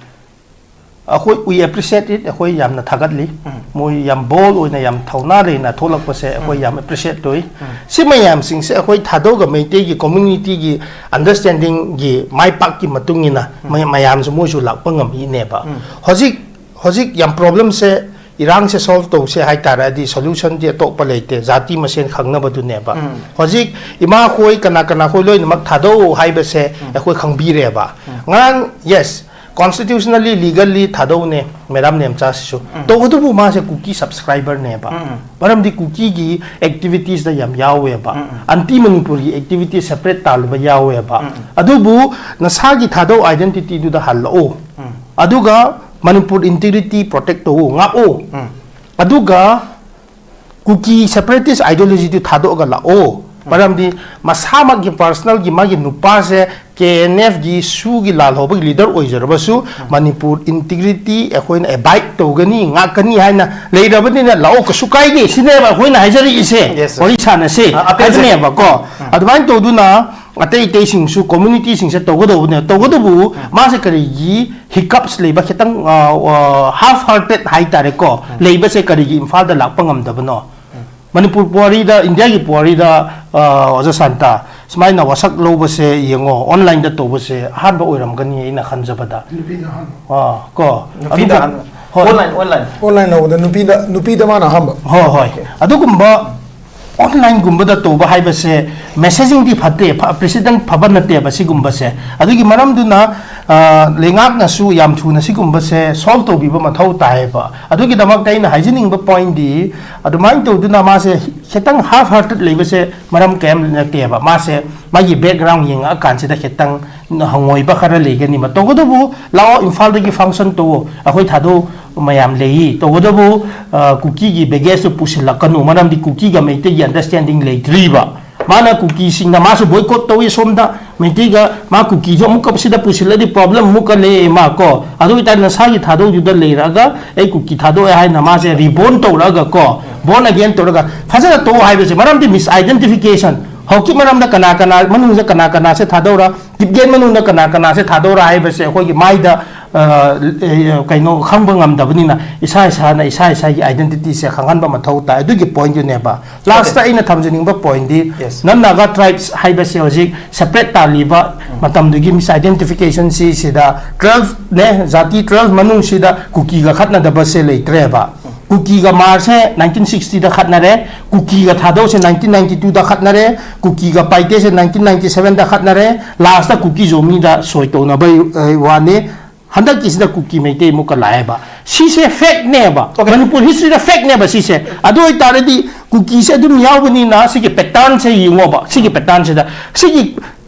ꯑꯩꯈꯣꯏ we appreciate it, ꯑꯩꯈꯣꯏ ꯌꯥꯝꯅ ꯊꯥꯒꯠꯂꯤ꯫ ꯃꯣꯏ ꯌꯥꯝ ꯕꯣꯜ ꯑꯣꯏꯅ, ꯌꯥꯝ ꯊꯧꯅꯥ ꯂꯩꯅ ꯊꯣꯛꯂꯛꯄꯁꯦ ꯑꯩꯈꯣꯏ ꯌꯥꯝ ꯑꯦꯄ꯭ꯔꯤꯁꯤꯌꯦꯠ ꯇꯧꯏ꯫ ꯁꯤ ꯃꯌꯥꯝꯁꯤꯡꯁꯦ ꯑꯩꯈꯣꯏ ꯊꯥꯗꯧꯒ ꯃꯩꯇꯩꯒꯤ ꯀꯝꯃ꯭ꯌꯨꯅꯤꯇꯤꯒꯤ ꯑꯟꯗꯔꯁ꯭ꯇꯦꯟꯗꯤꯡꯒꯤ ꯃꯥꯏ ꯄꯥꯛꯀꯤ ꯃꯇꯨꯡ ꯏꯟꯅ ꯃꯌꯥꯝꯁꯦ ꯃꯣꯏꯁꯨ ꯂꯥꯛꯄ ꯉꯝꯃꯤꯅꯦꯕ꯫ ꯍꯧꯖꯤꯛ ꯍꯧꯖꯤꯛ ꯌꯥꯝ ꯄ꯭ꯔꯣꯕ꯭ꯂꯦꯝꯁꯦ, ꯏꯔꯥꯡꯁꯦ ꯁꯣꯜꯕ ꯇꯧꯁꯦ ꯍꯥꯏꯇꯥꯔꯗꯤ ꯁꯣꯂꯨꯁꯟꯗꯤ ꯑꯇꯣꯞꯄ ꯂꯩꯇꯦ, ꯖꯥꯇꯤ ꯃꯁꯦꯟ ꯈꯪꯅꯕꯗꯨꯅꯦꯕ꯫ ꯍꯧꯖꯤꯛ ꯏꯃꯥꯈꯣꯏ ꯀꯅꯥ ꯀꯅꯥꯈꯣꯏ ꯂꯣꯏꯅꯃꯛ ꯊꯥꯗꯧ ꯍꯥꯏꯕꯁꯦ ꯑꯩꯈꯣꯏ ꯈꯪꯕꯤꯔꯦꯕ꯫ ꯉꯔꯥꯡ, ꯌꯦꯁ, ꯀꯣꯟꯁꯇꯤꯇ꯭ꯌꯨꯁꯅꯦꯜꯂꯤ, ꯂꯤꯒꯜꯂꯤ ꯊꯥꯗꯧꯅꯦ ꯃꯦꯗꯥꯝ ꯅꯦꯝꯆꯥꯁꯤꯁꯨ꯫ ꯇꯧꯕꯇꯕꯨ ꯃꯥꯁꯦ ꯀꯨꯀꯤ ꯁꯕꯁꯀ꯭ꯔꯥꯏꯕꯔꯅꯦꯕ꯫ ꯃꯔꯝꯗꯤ ꯀꯨꯀꯤꯒꯤ ꯑꯦꯛꯇꯤꯚꯤꯇꯤꯁꯇ ꯌꯥꯝ ꯌꯥꯎꯋꯦꯕ꯫ ꯑꯟꯇꯤ ꯃꯅꯤꯄꯨꯔꯒꯤ ꯑꯦꯛꯇꯤꯚꯤꯇꯤ ꯁꯦꯄꯔꯦꯠ ꯇꯥꯜꯂꯨꯕ ꯌꯥꯎꯋꯦꯕ꯫ ꯑꯗꯨꯕꯨ ꯅꯁꯥꯒꯤ ꯊꯥꯗꯧ ꯑꯥꯏꯗꯦꯟꯇꯤꯇꯤꯗꯨꯗ ꯍꯜꯂꯛꯑꯣ꯫ ꯑꯗꯨꯒ ꯃꯅꯤꯄꯨꯔ ꯏꯟꯇꯤꯒ꯭ꯔꯤꯇꯤ ꯄ꯭ꯔꯣꯇꯦꯛ ꯇꯧꯑꯣ, ꯉꯥꯛꯑꯣ꯫ ꯑꯗꯨꯒ ꯀꯨꯀꯤ ꯁꯦꯄꯔꯦꯇꯤꯁ ꯑꯥꯏꯗꯤꯌꯣꯂꯣꯖꯤꯗꯨ ꯊꯥꯗꯣꯛꯑꯒ ꯂꯥꯛꯑꯣ꯫ ꯃꯔꯝꯗꯤ ꯃꯁꯥꯃꯛꯀꯤ ꯄꯥꯔꯁꯅꯦꯜꯒꯤ ꯃꯥꯒꯤ ꯅꯨꯄꯥꯁꯦ ꯀꯦ ꯑꯦꯟ ꯑꯦꯐꯒꯤ ꯁꯨꯒꯤ ꯂꯥꯜꯍꯧꯕꯒꯤ ꯂꯤꯗꯔ ꯑꯣꯏꯖꯔꯕꯁꯨ ꯃꯅꯤꯄꯨꯔ ꯏꯟꯇꯤꯒ꯭ꯔꯤꯇꯤ ꯑꯩꯈꯣꯏꯅ ꯑꯦꯕꯥꯏꯠ ꯇꯧꯒꯅꯤ, ꯉꯥꯛꯀꯅꯤ ꯍꯥꯏꯅ ꯂꯩꯔꯕꯅꯤꯅ ꯂꯥꯛꯑꯣ, ꯀꯩꯁꯨ ꯀꯥꯏꯗꯦ, ꯁꯤꯅꯦꯕ ꯑꯩꯈꯣꯏꯅ ꯍꯥꯏꯖꯔꯛꯏꯁꯦ꯫ Yes, sir. ꯋꯥꯔꯤ ꯁꯥꯟꯅꯁꯦ ꯑ, ꯑꯄꯦꯜꯁꯦ꯫ ꯍꯥꯏꯕꯅꯦꯕꯀꯣ꯫ ꯑꯗꯨꯃꯥꯏꯅ ꯇꯧꯗꯨꯅ ꯑꯇꯩ ꯑꯇꯩꯁꯤꯡꯁꯨ, ꯀꯝꯃ꯭ꯌꯨꯅꯤꯇꯤꯁꯤꯡꯁꯦ ꯇꯧꯒꯗꯧꯕꯅꯦ꯫ ꯇꯧꯕꯇꯕꯨ ꯃꯥꯁꯦ ꯀꯔꯤꯒꯤ ꯍꯤꯀꯞꯁ ꯂꯩꯕ, ꯈꯤꯇꯪ ꯍꯥꯐ ꯍꯥꯔꯇꯦꯠ ꯍꯥꯏꯇꯥꯔꯦꯀꯣ, ꯂꯩꯕꯁꯦ ꯀꯔꯤꯒꯤ ꯏꯝꯐꯥꯜꯗ ꯂꯥꯛꯄ ꯉꯝꯗꯕꯅꯣ? ꯃꯅꯤꯄꯨꯔ ꯄꯨꯋꯥꯔꯤꯗ, ꯏꯟꯗꯤꯌꯥꯒꯤ ꯄꯨꯋꯥꯔꯤꯗ, ꯑ, ꯑꯣꯖꯥ ꯁꯥꯟꯇ, ꯁꯨꯃꯥꯏꯅ ꯋꯥꯁꯛ ꯂꯧꯕꯁꯦ ꯌꯦꯡꯉꯣ, ꯑꯣꯟꯂꯥꯏꯟꯗ ꯇꯧꯕꯁꯦ ꯑꯍꯥꯟꯕ ꯑꯣꯏꯔꯝꯒꯅꯤ ꯑꯩꯅ ꯈꯟꯖꯕꯗ꯫ ꯅꯨꯄꯤꯅ ꯑꯍꯥꯟꯕ꯫ ꯑꯥ, ꯀꯣ꯫ ꯅꯨꯄꯤꯗ ꯑꯗꯨꯒ- ꯑꯍꯥꯟꯕ꯫ ꯍꯣꯏ꯫ Online, online. ꯑꯣꯟꯂꯥꯏꯟ ꯂꯧꯕꯗ ꯅꯨꯄꯤꯗ, ꯅꯨꯄꯤꯗ ꯃꯥꯅ ꯑꯍꯥꯟꯕ꯫ ꯍꯣꯏ, ꯍꯣꯏ꯫ ꯑꯗꯨꯒꯨꯝꯕ ꯑꯣꯟꯂꯥꯏꯟꯒꯨꯝꯕꯗ ꯇꯧꯕ ꯍꯥꯏꯕꯁꯦ ꯃꯦꯁꯦꯖꯤꯡꯗꯤ ꯐꯠꯇꯦ, ꯄ꯭ꯔꯦꯁꯤꯗꯦꯟ ꯐꯕ ꯅꯠꯇꯦꯕ ꯁꯤꯒꯨꯝꯕꯁꯦ꯫ ꯑꯗꯨꯒꯤ ꯃꯔꯝꯗꯨꯅ ꯂꯩꯉꯥꯛꯅꯁꯨ ꯌꯥꯝ ꯊꯨꯅ ꯁꯤꯒꯨꯝꯕꯁꯦ ꯁꯣꯜꯕ ꯇꯧꯕꯤꯕ ꯃꯊꯧ ꯇꯥꯏꯌꯦꯕ꯫ ꯑꯗꯨꯒꯤꯗꯃꯛꯇ ꯑꯩꯅ ꯍꯥꯏꯖꯅꯤꯡꯕ ꯄꯣꯏꯟꯗꯤ, ꯑꯗꯨꯃꯥꯏꯅ ꯇꯧꯗꯨꯅ ꯃꯥꯁꯦ ꯈꯤꯇꯪ ꯍꯥꯐ ꯍꯥꯔꯇꯦꯠ ꯂꯩꯕꯁꯦ ꯃꯔꯝ ꯀꯌꯥꯝ ꯅꯠꯇꯦꯕ꯫ ꯃꯥꯁꯦ ꯃꯥꯒꯤ ꯕꯦꯛꯒ꯭ꯔꯥꯎꯟ ꯌꯦꯡꯉꯛꯑꯀꯥꯟꯁꯤꯗ ꯈꯤꯇꯪ ꯍꯪꯉꯣꯏꯕ ꯈꯔ ꯂꯩꯒꯅꯤꯕ꯫ ꯇꯧꯕꯇꯕꯨ ꯂꯥꯛꯑꯣ, ꯏꯝꯐꯥꯜꯗꯒꯤ ꯐꯪꯁꯟ ꯇꯧꯑꯣ, ꯑꯩꯈꯣꯏ ꯊꯥꯗꯣꯛ ꯃꯌꯥꯝ ꯂꯩꯌꯦ꯫ ꯇꯧꯕꯇꯕꯨ ꯀꯨꯀꯤꯒꯤ ꯕꯦꯒꯦꯖꯇꯨ ꯄꯨꯁꯤꯜꯂꯛꯀꯅꯨ, ꯃꯔꯝꯗꯤ ꯀꯨꯀꯤꯒ ꯃꯩꯇꯩꯒꯤ ꯑꯟꯗꯔꯁ꯭ꯇꯦꯟꯗꯤꯡ ꯂꯩꯇ꯭ꯔꯤꯕ꯫ ꯃꯥꯅ ꯀꯨꯀꯤꯁꯤꯡꯅ ꯃꯥꯁꯨ ꯕꯣꯏꯀꯣꯠ ꯇꯧꯏ ꯁꯣꯝꯗ, ꯃꯩꯇꯩꯒ ꯃꯥ ꯀꯨꯀꯤꯁꯨ ꯑꯃꯨꯛꯀ ꯁꯤꯗ ꯄꯨꯁꯤꯜꯂꯗꯤ ꯄ꯭ꯔꯣꯕ꯭ꯂꯦꯝ ꯑꯃꯨꯛꯀ ꯂꯩ ꯃꯥ ꯀꯣ꯫ ꯑꯗꯨ ꯑꯣꯏꯇꯥꯔꯗꯤ ꯅꯁꯥꯒꯤ ꯊꯥꯗꯣꯛꯗꯨꯗ ꯂꯩꯔꯛꯑꯒ ꯑꯩ ꯀꯨꯀꯤ ꯊꯥꯗꯣꯛꯑꯦ ꯍꯥꯏꯅ ꯃꯥꯁꯦ ꯔꯤꯕꯣꯟ ꯇꯧꯔꯛꯑꯒ ꯀꯣ, ꯕꯣꯟ ꯑꯒꯦꯟ ꯇꯧꯔꯒ ꯐꯖꯅ ꯇꯧ ꯍꯥꯏꯕꯁꯦ꯫ ꯃꯔꯝꯗꯤ ꯃꯤꯁ ꯑꯥꯏꯗꯦꯟꯇꯤꯐꯤꯀꯦꯁꯟ꯫ ꯍꯧꯖꯤꯛ ꯃꯔꯝꯗ ꯀꯅꯥ ꯀꯅꯥ ꯃꯅꯨꯡꯗ ꯀꯅꯥ ꯀꯅꯥꯁꯦ ꯊꯥꯗꯧꯔ, ꯇꯤꯀꯦꯠ ꯃꯅꯨꯡꯗ ꯀꯅꯥ ꯀꯅꯥꯁꯦ ꯊꯥꯗꯧꯔ ꯍꯥꯏꯕꯁꯦ ꯑꯩꯈꯣꯏꯒꯤ ꯃꯥꯏꯗ ꯀꯩꯅꯣ ꯈꯪꯕ ꯉꯝꯗꯕꯅꯤꯅ ꯏꯁꯥ ꯏꯁꯥꯅ ꯏꯁꯥ ꯏꯁꯥꯒꯤ ꯑꯥꯏꯗꯦꯟꯇꯤꯇꯤꯁꯦ ꯈꯪꯍꯟꯕ ꯃꯊꯧ ꯇꯥꯏ꯫ ꯑꯗꯨꯒꯤ ꯄꯣꯏꯟꯗꯨꯅꯦꯕ꯫ ꯂꯥꯁꯇ ꯑꯩꯅ ꯊꯝꯖꯅꯤꯡꯕ ꯄꯣꯏꯟꯗꯤ, ꯅꯟ ꯅꯥꯒꯥ ꯇ꯭ꯔꯥꯏꯕꯁ ꯍꯥꯏꯕꯁꯦ ꯍꯧꯖꯤꯛ ꯁꯦꯄꯔꯦꯠ ꯇꯥꯜꯂꯤꯕ ꯃꯇꯝꯗꯨꯒꯤ ꯃꯤꯁ ꯑꯥꯏꯗꯦꯟꯇꯤꯐꯤꯀꯦꯁꯟꯁꯤ ꯁꯤꯗ ꯇ꯭ꯋꯦꯜꯐꯅꯦ, ꯖꯥꯇꯤ ꯇ꯭ꯋꯦꯜꯐ ꯃꯅꯨꯡꯁꯤꯗ ꯀꯨꯀꯤꯒ ꯈꯠꯅꯗꯕꯁꯦ ꯂꯩꯇ꯭ꯔꯦꯕ꯫ ꯀꯨꯀꯤꯒ ꯃꯥꯔꯁꯦ ꯅꯥꯏꯟꯇꯤꯟ ꯁꯤꯛꯁꯇꯤꯗ ꯈꯠꯅꯔꯦ, ꯀꯨꯀꯤꯒ ꯊꯥꯗꯧꯁꯦ ꯅꯥꯏꯟꯇꯤꯟ ꯅꯥꯏꯟꯇꯤ ꯇꯨꯗ ꯈꯠꯅꯔꯦ, ꯀꯨꯀꯤꯒ ꯄꯥꯏꯇꯦꯁꯦ ꯅꯥꯏꯟꯇꯤꯟ ꯅꯥꯏꯟꯇꯤ ꯁꯚꯦꯟꯗ ꯈꯠꯅꯔꯦ, ꯂꯥꯁꯇ ꯀꯨꯀꯤ ꯖꯣꯃꯤꯗ ꯁꯣꯏ ꯇꯧꯅꯕꯩ ꯋꯥꯅꯤ꯫ ꯍꯟꯗꯛꯀꯤꯁꯤꯗ ꯀꯨꯀꯤ ꯃꯩꯇꯩ ꯑꯃꯨꯛꯀ ꯂꯥꯛꯑꯦꯕ꯫ ꯁꯤꯁꯦ ꯐꯦꯛꯅꯦꯕ꯫ ꯃꯅꯤꯄꯨꯔ ꯍꯤꯁꯇ꯭ꯔꯤꯗ ꯐꯦꯛꯅꯦꯕ ꯁꯤꯁꯦ꯫ ꯑꯗꯨ ꯑꯣꯏꯇꯥꯔꯗꯤ ꯀꯨꯀꯤꯁꯦ ꯑꯗꯨꯝ ꯌꯥꯎꯕꯅꯤꯅ ꯁꯤꯒꯤ ꯄꯦꯇꯔꯟꯁꯦ ꯌꯦꯡꯉꯣꯕ꯫ ꯁꯤꯒꯤ ꯄꯦꯇꯔꯟꯁꯤꯗ ꯁꯤꯒꯤ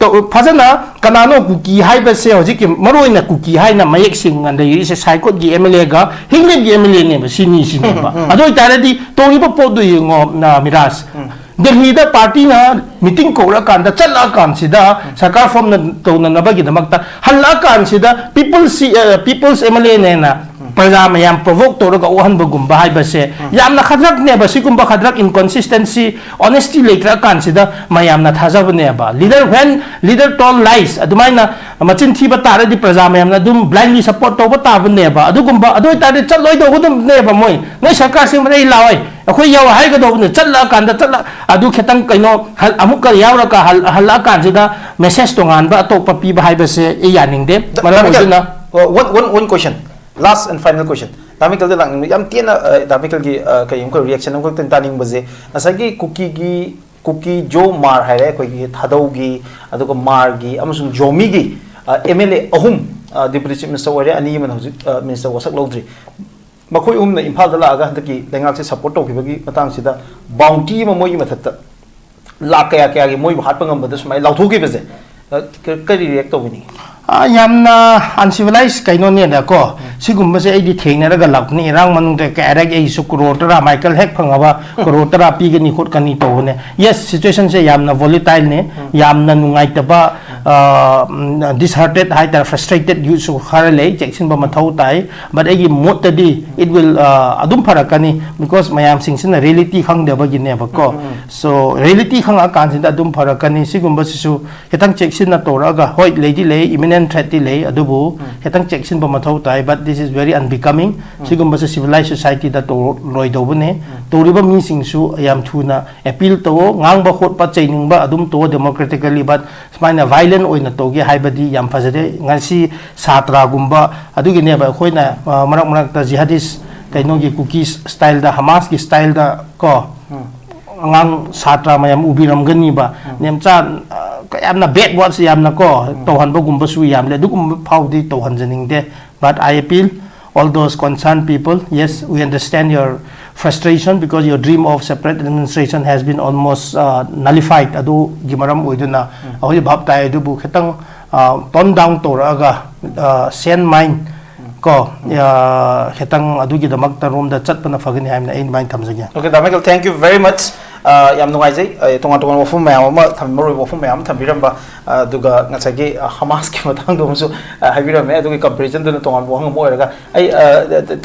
ꯐꯖꯅ ꯀꯅꯥꯅꯣ ꯀꯨꯀꯤ ꯍꯥꯏꯕꯁꯦ ꯍꯧꯖꯤꯛꯀꯤ ꯃꯔꯨꯑꯣꯏꯅ ꯀꯨꯀꯤ ꯍꯥꯏꯅ ꯃꯌꯦꯛ ꯁꯦꯡꯅ ꯂꯩꯔꯤꯁꯦ ꯁꯥꯏꯀꯣꯠꯀꯤ ꯑꯦꯝ ꯑꯦꯜ ꯑꯦꯒ ꯍꯤꯡꯂꯦꯞꯀꯤ ꯑꯦꯝ ꯑꯦꯜ ꯑꯦꯅꯦꯕ ꯁꯤꯅꯤꯁꯤꯅꯦꯕ꯫ ꯑꯗꯨ ꯑꯣꯏꯇꯥꯔꯗꯤ ꯇꯧꯔꯤꯕ ꯄꯣꯠꯇꯨ ꯌꯦꯡꯉꯣ, ꯃꯤꯔꯥꯖ꯫ ꯗꯦꯜꯂꯤꯗ ꯄꯥꯔꯇꯤꯅ ꯃꯤꯇꯤꯡ ꯀꯧꯔꯀꯥꯟꯗ, ꯆꯠꯂꯛꯑꯀꯥꯟꯁꯤꯗ ꯁꯔꯀꯥꯔ ꯐꯣꯝ ꯇꯧꯅꯅꯕꯒꯤꯗꯃꯛꯇ ꯍꯜꯂꯛꯑꯀꯥꯟꯁꯤꯗ ꯄꯤꯄꯜꯁ ꯄꯤꯄꯜꯁ ꯑꯦꯝ ꯑꯦꯜ ꯑꯦꯅꯦꯅ ꯄ꯭ꯔꯖꯥ ꯃꯌꯥꯝ ꯄ꯭ꯔꯣꯚꯣꯛ ꯇꯧꯔꯒ ꯑꯣꯛꯍꯟꯕꯒꯨꯝꯕ ꯍꯥꯏꯕꯁꯦ ꯌꯥꯝꯅ ꯈꯗ꯭ꯔꯛꯅꯦꯕ꯫ ꯁꯤꯒꯨꯝꯕ ꯈꯗ꯭ꯔꯛ, ꯏꯟꯀꯟꯁꯤꯁꯇꯦꯟꯁꯤ, ꯑꯣꯅꯦꯁꯇꯤ ꯂꯩꯇ꯭ꯔꯀꯥꯟꯁꯤꯗ ꯃꯌꯥꯝꯅ ꯊꯥꯖꯕꯅꯦꯕ꯫ Leader, when leader tell lies, ꯑꯗꯨꯃꯥꯏꯅ ꯃꯆꯤꯟ ꯊꯤꯕ ꯇꯥꯔꯗꯤ ꯄ꯭ꯔꯖꯥ ꯃꯌꯥꯝꯅ ꯑꯗꯨꯝ ꯕ꯭ꯂꯥꯏꯟꯂꯤ ꯁꯞꯄꯣꯔꯠ ꯇꯧꯕ ꯇꯥꯕꯅꯦꯕ꯫ ꯑꯗꯨꯒꯨꯝꯕ, ꯑꯗꯨ ꯑꯣꯏꯇꯥꯔꯗꯤ ꯆꯠꯂꯣꯏꯗꯧꯕꯅꯦꯕ꯫ ꯃꯣꯏ, ꯅꯣꯏ ꯁꯔꯀꯥꯔ ꯁꯦꯝꯕꯗ ꯑꯩ ꯂꯥꯛꯑꯣꯏ, ꯑꯩꯈꯣꯏ ꯌꯥꯎ ꯍꯥꯏꯒꯗꯧꯕꯅꯦ꯫ ꯆꯠꯂꯛꯑꯀꯥꯟꯗ ꯆꯠꯂ ꯑꯗꯨ ꯈꯤꯇꯪ ꯀꯩꯅꯣ ꯍꯜ-, ꯑꯃꯨꯛꯀ ꯌꯥꯎꯔꯒ ꯍꯜ-, ꯍꯜꯂꯛꯑꯀꯥꯟꯁꯤꯗ ꯃꯦꯁꯦꯖ ꯇꯣꯉꯥꯟꯕ ꯑꯇꯣꯞꯄ ꯄꯤꯕ ꯍꯥꯏꯕꯁꯦ ꯑꯩ ꯌꯥꯅꯤꯡꯗꯦ꯫ ꯃꯔꯝ ꯑꯣꯏꯗꯨꯅ one, one, one question, last and final question. ꯗꯥ ꯃꯥꯏꯀꯦꯜꯗ ꯂꯥꯛꯅꯤꯡꯕ ꯌꯥꯝ ꯇꯦꯟꯅ, ꯑ, ꯗꯥ ꯃꯥꯏꯀꯦꯜꯒꯤ, ꯑ, ꯀꯩ ꯑꯃꯈꯛ reaction ꯑꯃꯈꯛꯇꯪ ꯇꯥꯅꯤꯡꯕꯁꯦ, ꯉꯁꯥꯏꯒꯤ ꯀꯨꯀꯤꯒꯤ, ꯀꯨꯀꯤ ꯖꯣ ꯃꯥꯔ ꯍꯥꯏꯔꯦ, ꯑꯩꯈꯣꯏꯒꯤ ꯊꯥꯗꯧꯒꯤ, ꯑꯗꯨꯒ ꯃꯥꯔꯒꯤ ꯑꯃꯁꯨꯡ ꯖꯣꯃꯤꯒꯤ, ꯑ, M L A ꯑꯍꯨꯝ, ꯑ, Deputy Chief Minister ꯑꯣꯏꯔꯦ, ꯑꯅꯤ ꯑꯃꯅ ꯍꯧꯖꯤꯛ, ꯑ, minister ꯋꯥꯁꯛ ꯂꯧꯗ꯭ꯔꯤ꯫ ꯃꯈꯣꯏ ꯑꯍꯨꯝꯅ ꯏꯝꯐꯥꯜꯗ ꯂꯥꯛꯑꯒ ꯍꯟꯗꯛꯀꯤ ꯂꯩꯉꯥꯛꯁꯦ support ꯇꯧꯈꯤꯕꯒꯤ ꯃꯇꯥꯡꯁꯤꯗ bounty ꯑꯃ ꯃꯣꯏꯒꯤ ꯃꯊꯛꯇ ꯂꯥꯛ ꯀꯌꯥ ꯀꯌꯥꯒꯤ ꯃꯣꯏꯕꯨ ꯍꯥꯠꯄ ꯉꯝꯕꯗ ꯁꯨꯃꯥꯏꯅ ꯂꯥꯎꯊꯣꯛꯈꯤꯕꯁꯦ, ꯑ, ꯀ-, ꯀꯔꯤ react ꯇꯧꯕꯤꯅꯤꯡꯉꯤ? ꯑ, ꯌꯥꯝꯅ uncivilized ꯀꯩꯅꯣꯅꯦꯗꯀꯣ꯫ ꯁꯤꯒꯨꯝꯕꯁꯦ ꯑꯩꯗꯤ ꯊꯦꯡꯅꯔꯒ ꯂꯥꯛꯄꯅꯤ꯫ ꯏꯔꯥꯡ ꯃꯅꯨꯡꯗ ꯀꯌꯥꯔꯛ ꯑꯩꯁꯨ ꯀ꯭ꯔꯣꯔ ꯇꯔꯥ, ꯃꯥꯏꯀꯦꯜ ꯍꯦꯛ ꯐꯪꯉꯕ ꯀ꯭ꯔꯣꯔ ꯇꯔꯥ ꯄꯤꯒꯅꯤ ꯈꯣꯠꯀꯅꯤ ꯇꯧꯕꯅꯦ꯫ Yes, situationꯁꯦ ꯌꯥꯝꯅ volatileꯅꯦ, ꯌꯥꯝꯅ ꯅꯨꯡꯉꯥꯏꯇꯕ, ꯑ, ꯎꯝ, disheartened ꯍꯥꯏꯇꯥꯔꯦ, frustrated youthꯁꯨ ꯈꯔ ꯂꯩ, ꯆꯦꯛꯁꯤꯟꯕ ꯃꯊꯧ ꯇꯥꯏ꯫ But ꯑꯩꯒꯤ ꯃꯣꯠꯇꯗꯤ it will, ꯑ, ꯑꯗꯨꯝ ꯐꯔꯛꯀꯅꯤ, because ꯃꯌꯥꯝꯁꯤꯡꯁꯤꯅ reality ꯈꯪꯗꯕꯒꯤꯅꯦꯕꯀꯣ꯫ So reality ꯈꯪꯉꯛꯑꯀꯥꯟꯁꯤꯗ ꯑꯗꯨꯝ ꯐꯔꯛꯀꯅꯤ꯫ ꯁꯤꯒꯨꯝꯕꯁꯤꯁꯨ ꯈꯤꯇꯪ ꯆꯦꯛꯁꯤꯟꯅ ꯇꯧꯔꯛꯑꯒ, ꯍꯣꯏ, ꯂꯩꯗꯤ ꯂꯩ, imminent threatꯇꯤ ꯂꯩ, ꯑꯗꯨꯕꯨ ꯈꯤꯇꯪ ꯆꯦꯛꯁꯤꯟꯕ ꯃꯊꯧ ꯇꯥꯏ꯫ But this is very unbecoming. ꯁꯤꯒꯨꯝꯕꯁꯦ civilized societyꯗ ꯇꯧꯔꯣꯏꯗꯧꯕꯅꯦ꯫ ꯇꯧꯔꯤꯕ ꯃꯤꯁꯤꯡꯁꯨ ꯌꯥꯝ ꯊꯨꯅ appeal ꯇꯧꯋꯣ, ꯉꯥꯡꯕ ꯈꯣꯠꯄ ꯆꯩꯅꯤꯡꯕ ꯑꯗꯨꯝ ꯇꯧꯋꯣ democratically, but ꯁꯨꯃꯥꯏꯅ violent ꯑꯣꯏꯅ ꯇꯧꯒꯦ ꯍꯥꯏꯕꯗꯤ ꯌꯥꯝ ꯐꯖꯗꯦ꯫ ꯉꯁꯤ ꯁꯥꯇ꯭ꯔꯒꯨꯝꯕ ꯑꯗꯨꯒꯤꯅꯦꯕ ꯑꯩꯈꯣꯏꯅ, ꯑ, ꯃꯔꯛ ꯃꯔꯛꯇ jihadist ꯀꯩꯅꯣꯒꯤ Kuki styleꯗ, Hamasꯀꯤ styleꯗ ꯀꯣ, ꯑꯉꯥꯡ ꯁꯥꯇ꯭ꯔ ꯃꯌꯥꯝ ꯎꯕꯤꯔꯝꯒꯅꯤꯕ, ꯅꯦꯝꯆꯥ, ꯑ, ꯌꯥꯝꯅ bad words ꯌꯥꯝꯅ ꯀꯣ ꯇꯧꯍꯟꯕꯒꯨꯝꯕꯁꯨ ꯌꯥꯝ ꯂꯩ꯫ ꯑꯗꯨꯒꯨꯝꯕ ꯐꯥꯎꯗꯤ ꯇꯧꯍꯟꯖꯅꯤꯡꯗꯦ꯫ But I appeal all those concerned people, yes, we understand your frustration because your dream of separate administration has been almost, uh, nullified. ꯑꯗꯨꯒꯤ ꯃꯔꯝ ꯑꯣꯏꯗꯨꯅ ꯑꯩꯈꯣꯏ ꯚꯥꯞ ꯇꯥꯏ, ꯑꯗꯨꯕꯨ ꯈꯤꯇꯪ, uh, tone down ꯇꯧꯔꯛꯑꯒ, uh, sane mind ꯀꯣ, uh, ꯈꯤꯇꯪ ꯑꯗꯨꯒꯤꯗꯃꯛꯇ ꯔꯣꯝꯗ ꯆꯠꯄꯅ ꯐꯒꯅꯤ ꯍꯥꯏꯅ ꯑꯩ ꯑꯗꯨꯃꯥꯏꯅ ꯊꯝꯖꯒꯦ꯫ Okay, the Michael, thank you very much. ꯑ, ꯌꯥꯝ ꯅꯨꯡꯉꯥꯏꯖꯩ꯫ ꯑ, ꯇꯣꯉꯥꯟ ꯇꯣꯉꯥꯟꯕ ꯋꯥꯐꯝ ꯃꯌꯥꯝ ꯑꯃ ꯊꯝ-, ꯃꯔꯨꯑꯣꯏꯕ ꯋꯥꯐꯝ ꯃꯌꯥꯝ ꯑꯃ ꯊꯝꯕꯤꯔꯝꯕ, ꯑ, ꯑꯗꯨꯒ ꯉꯁꯥꯏꯒꯤ, ꯑ, ꯍꯃꯥꯁꯀꯤ ꯃꯇꯥꯡꯗꯣ ꯑꯃꯁꯨ, ꯑ, ꯍꯥꯏꯕꯤꯔꯝꯃꯦ꯫ ꯑꯗꯨꯒꯤ comparisonꯗꯨꯅ ꯇꯣꯉꯥꯟꯕ ꯋꯥꯍꯪ ꯑꯃ ꯑꯣꯏꯔꯒ, ꯑꯩ, ꯑ, ꯗ-, ꯗ-,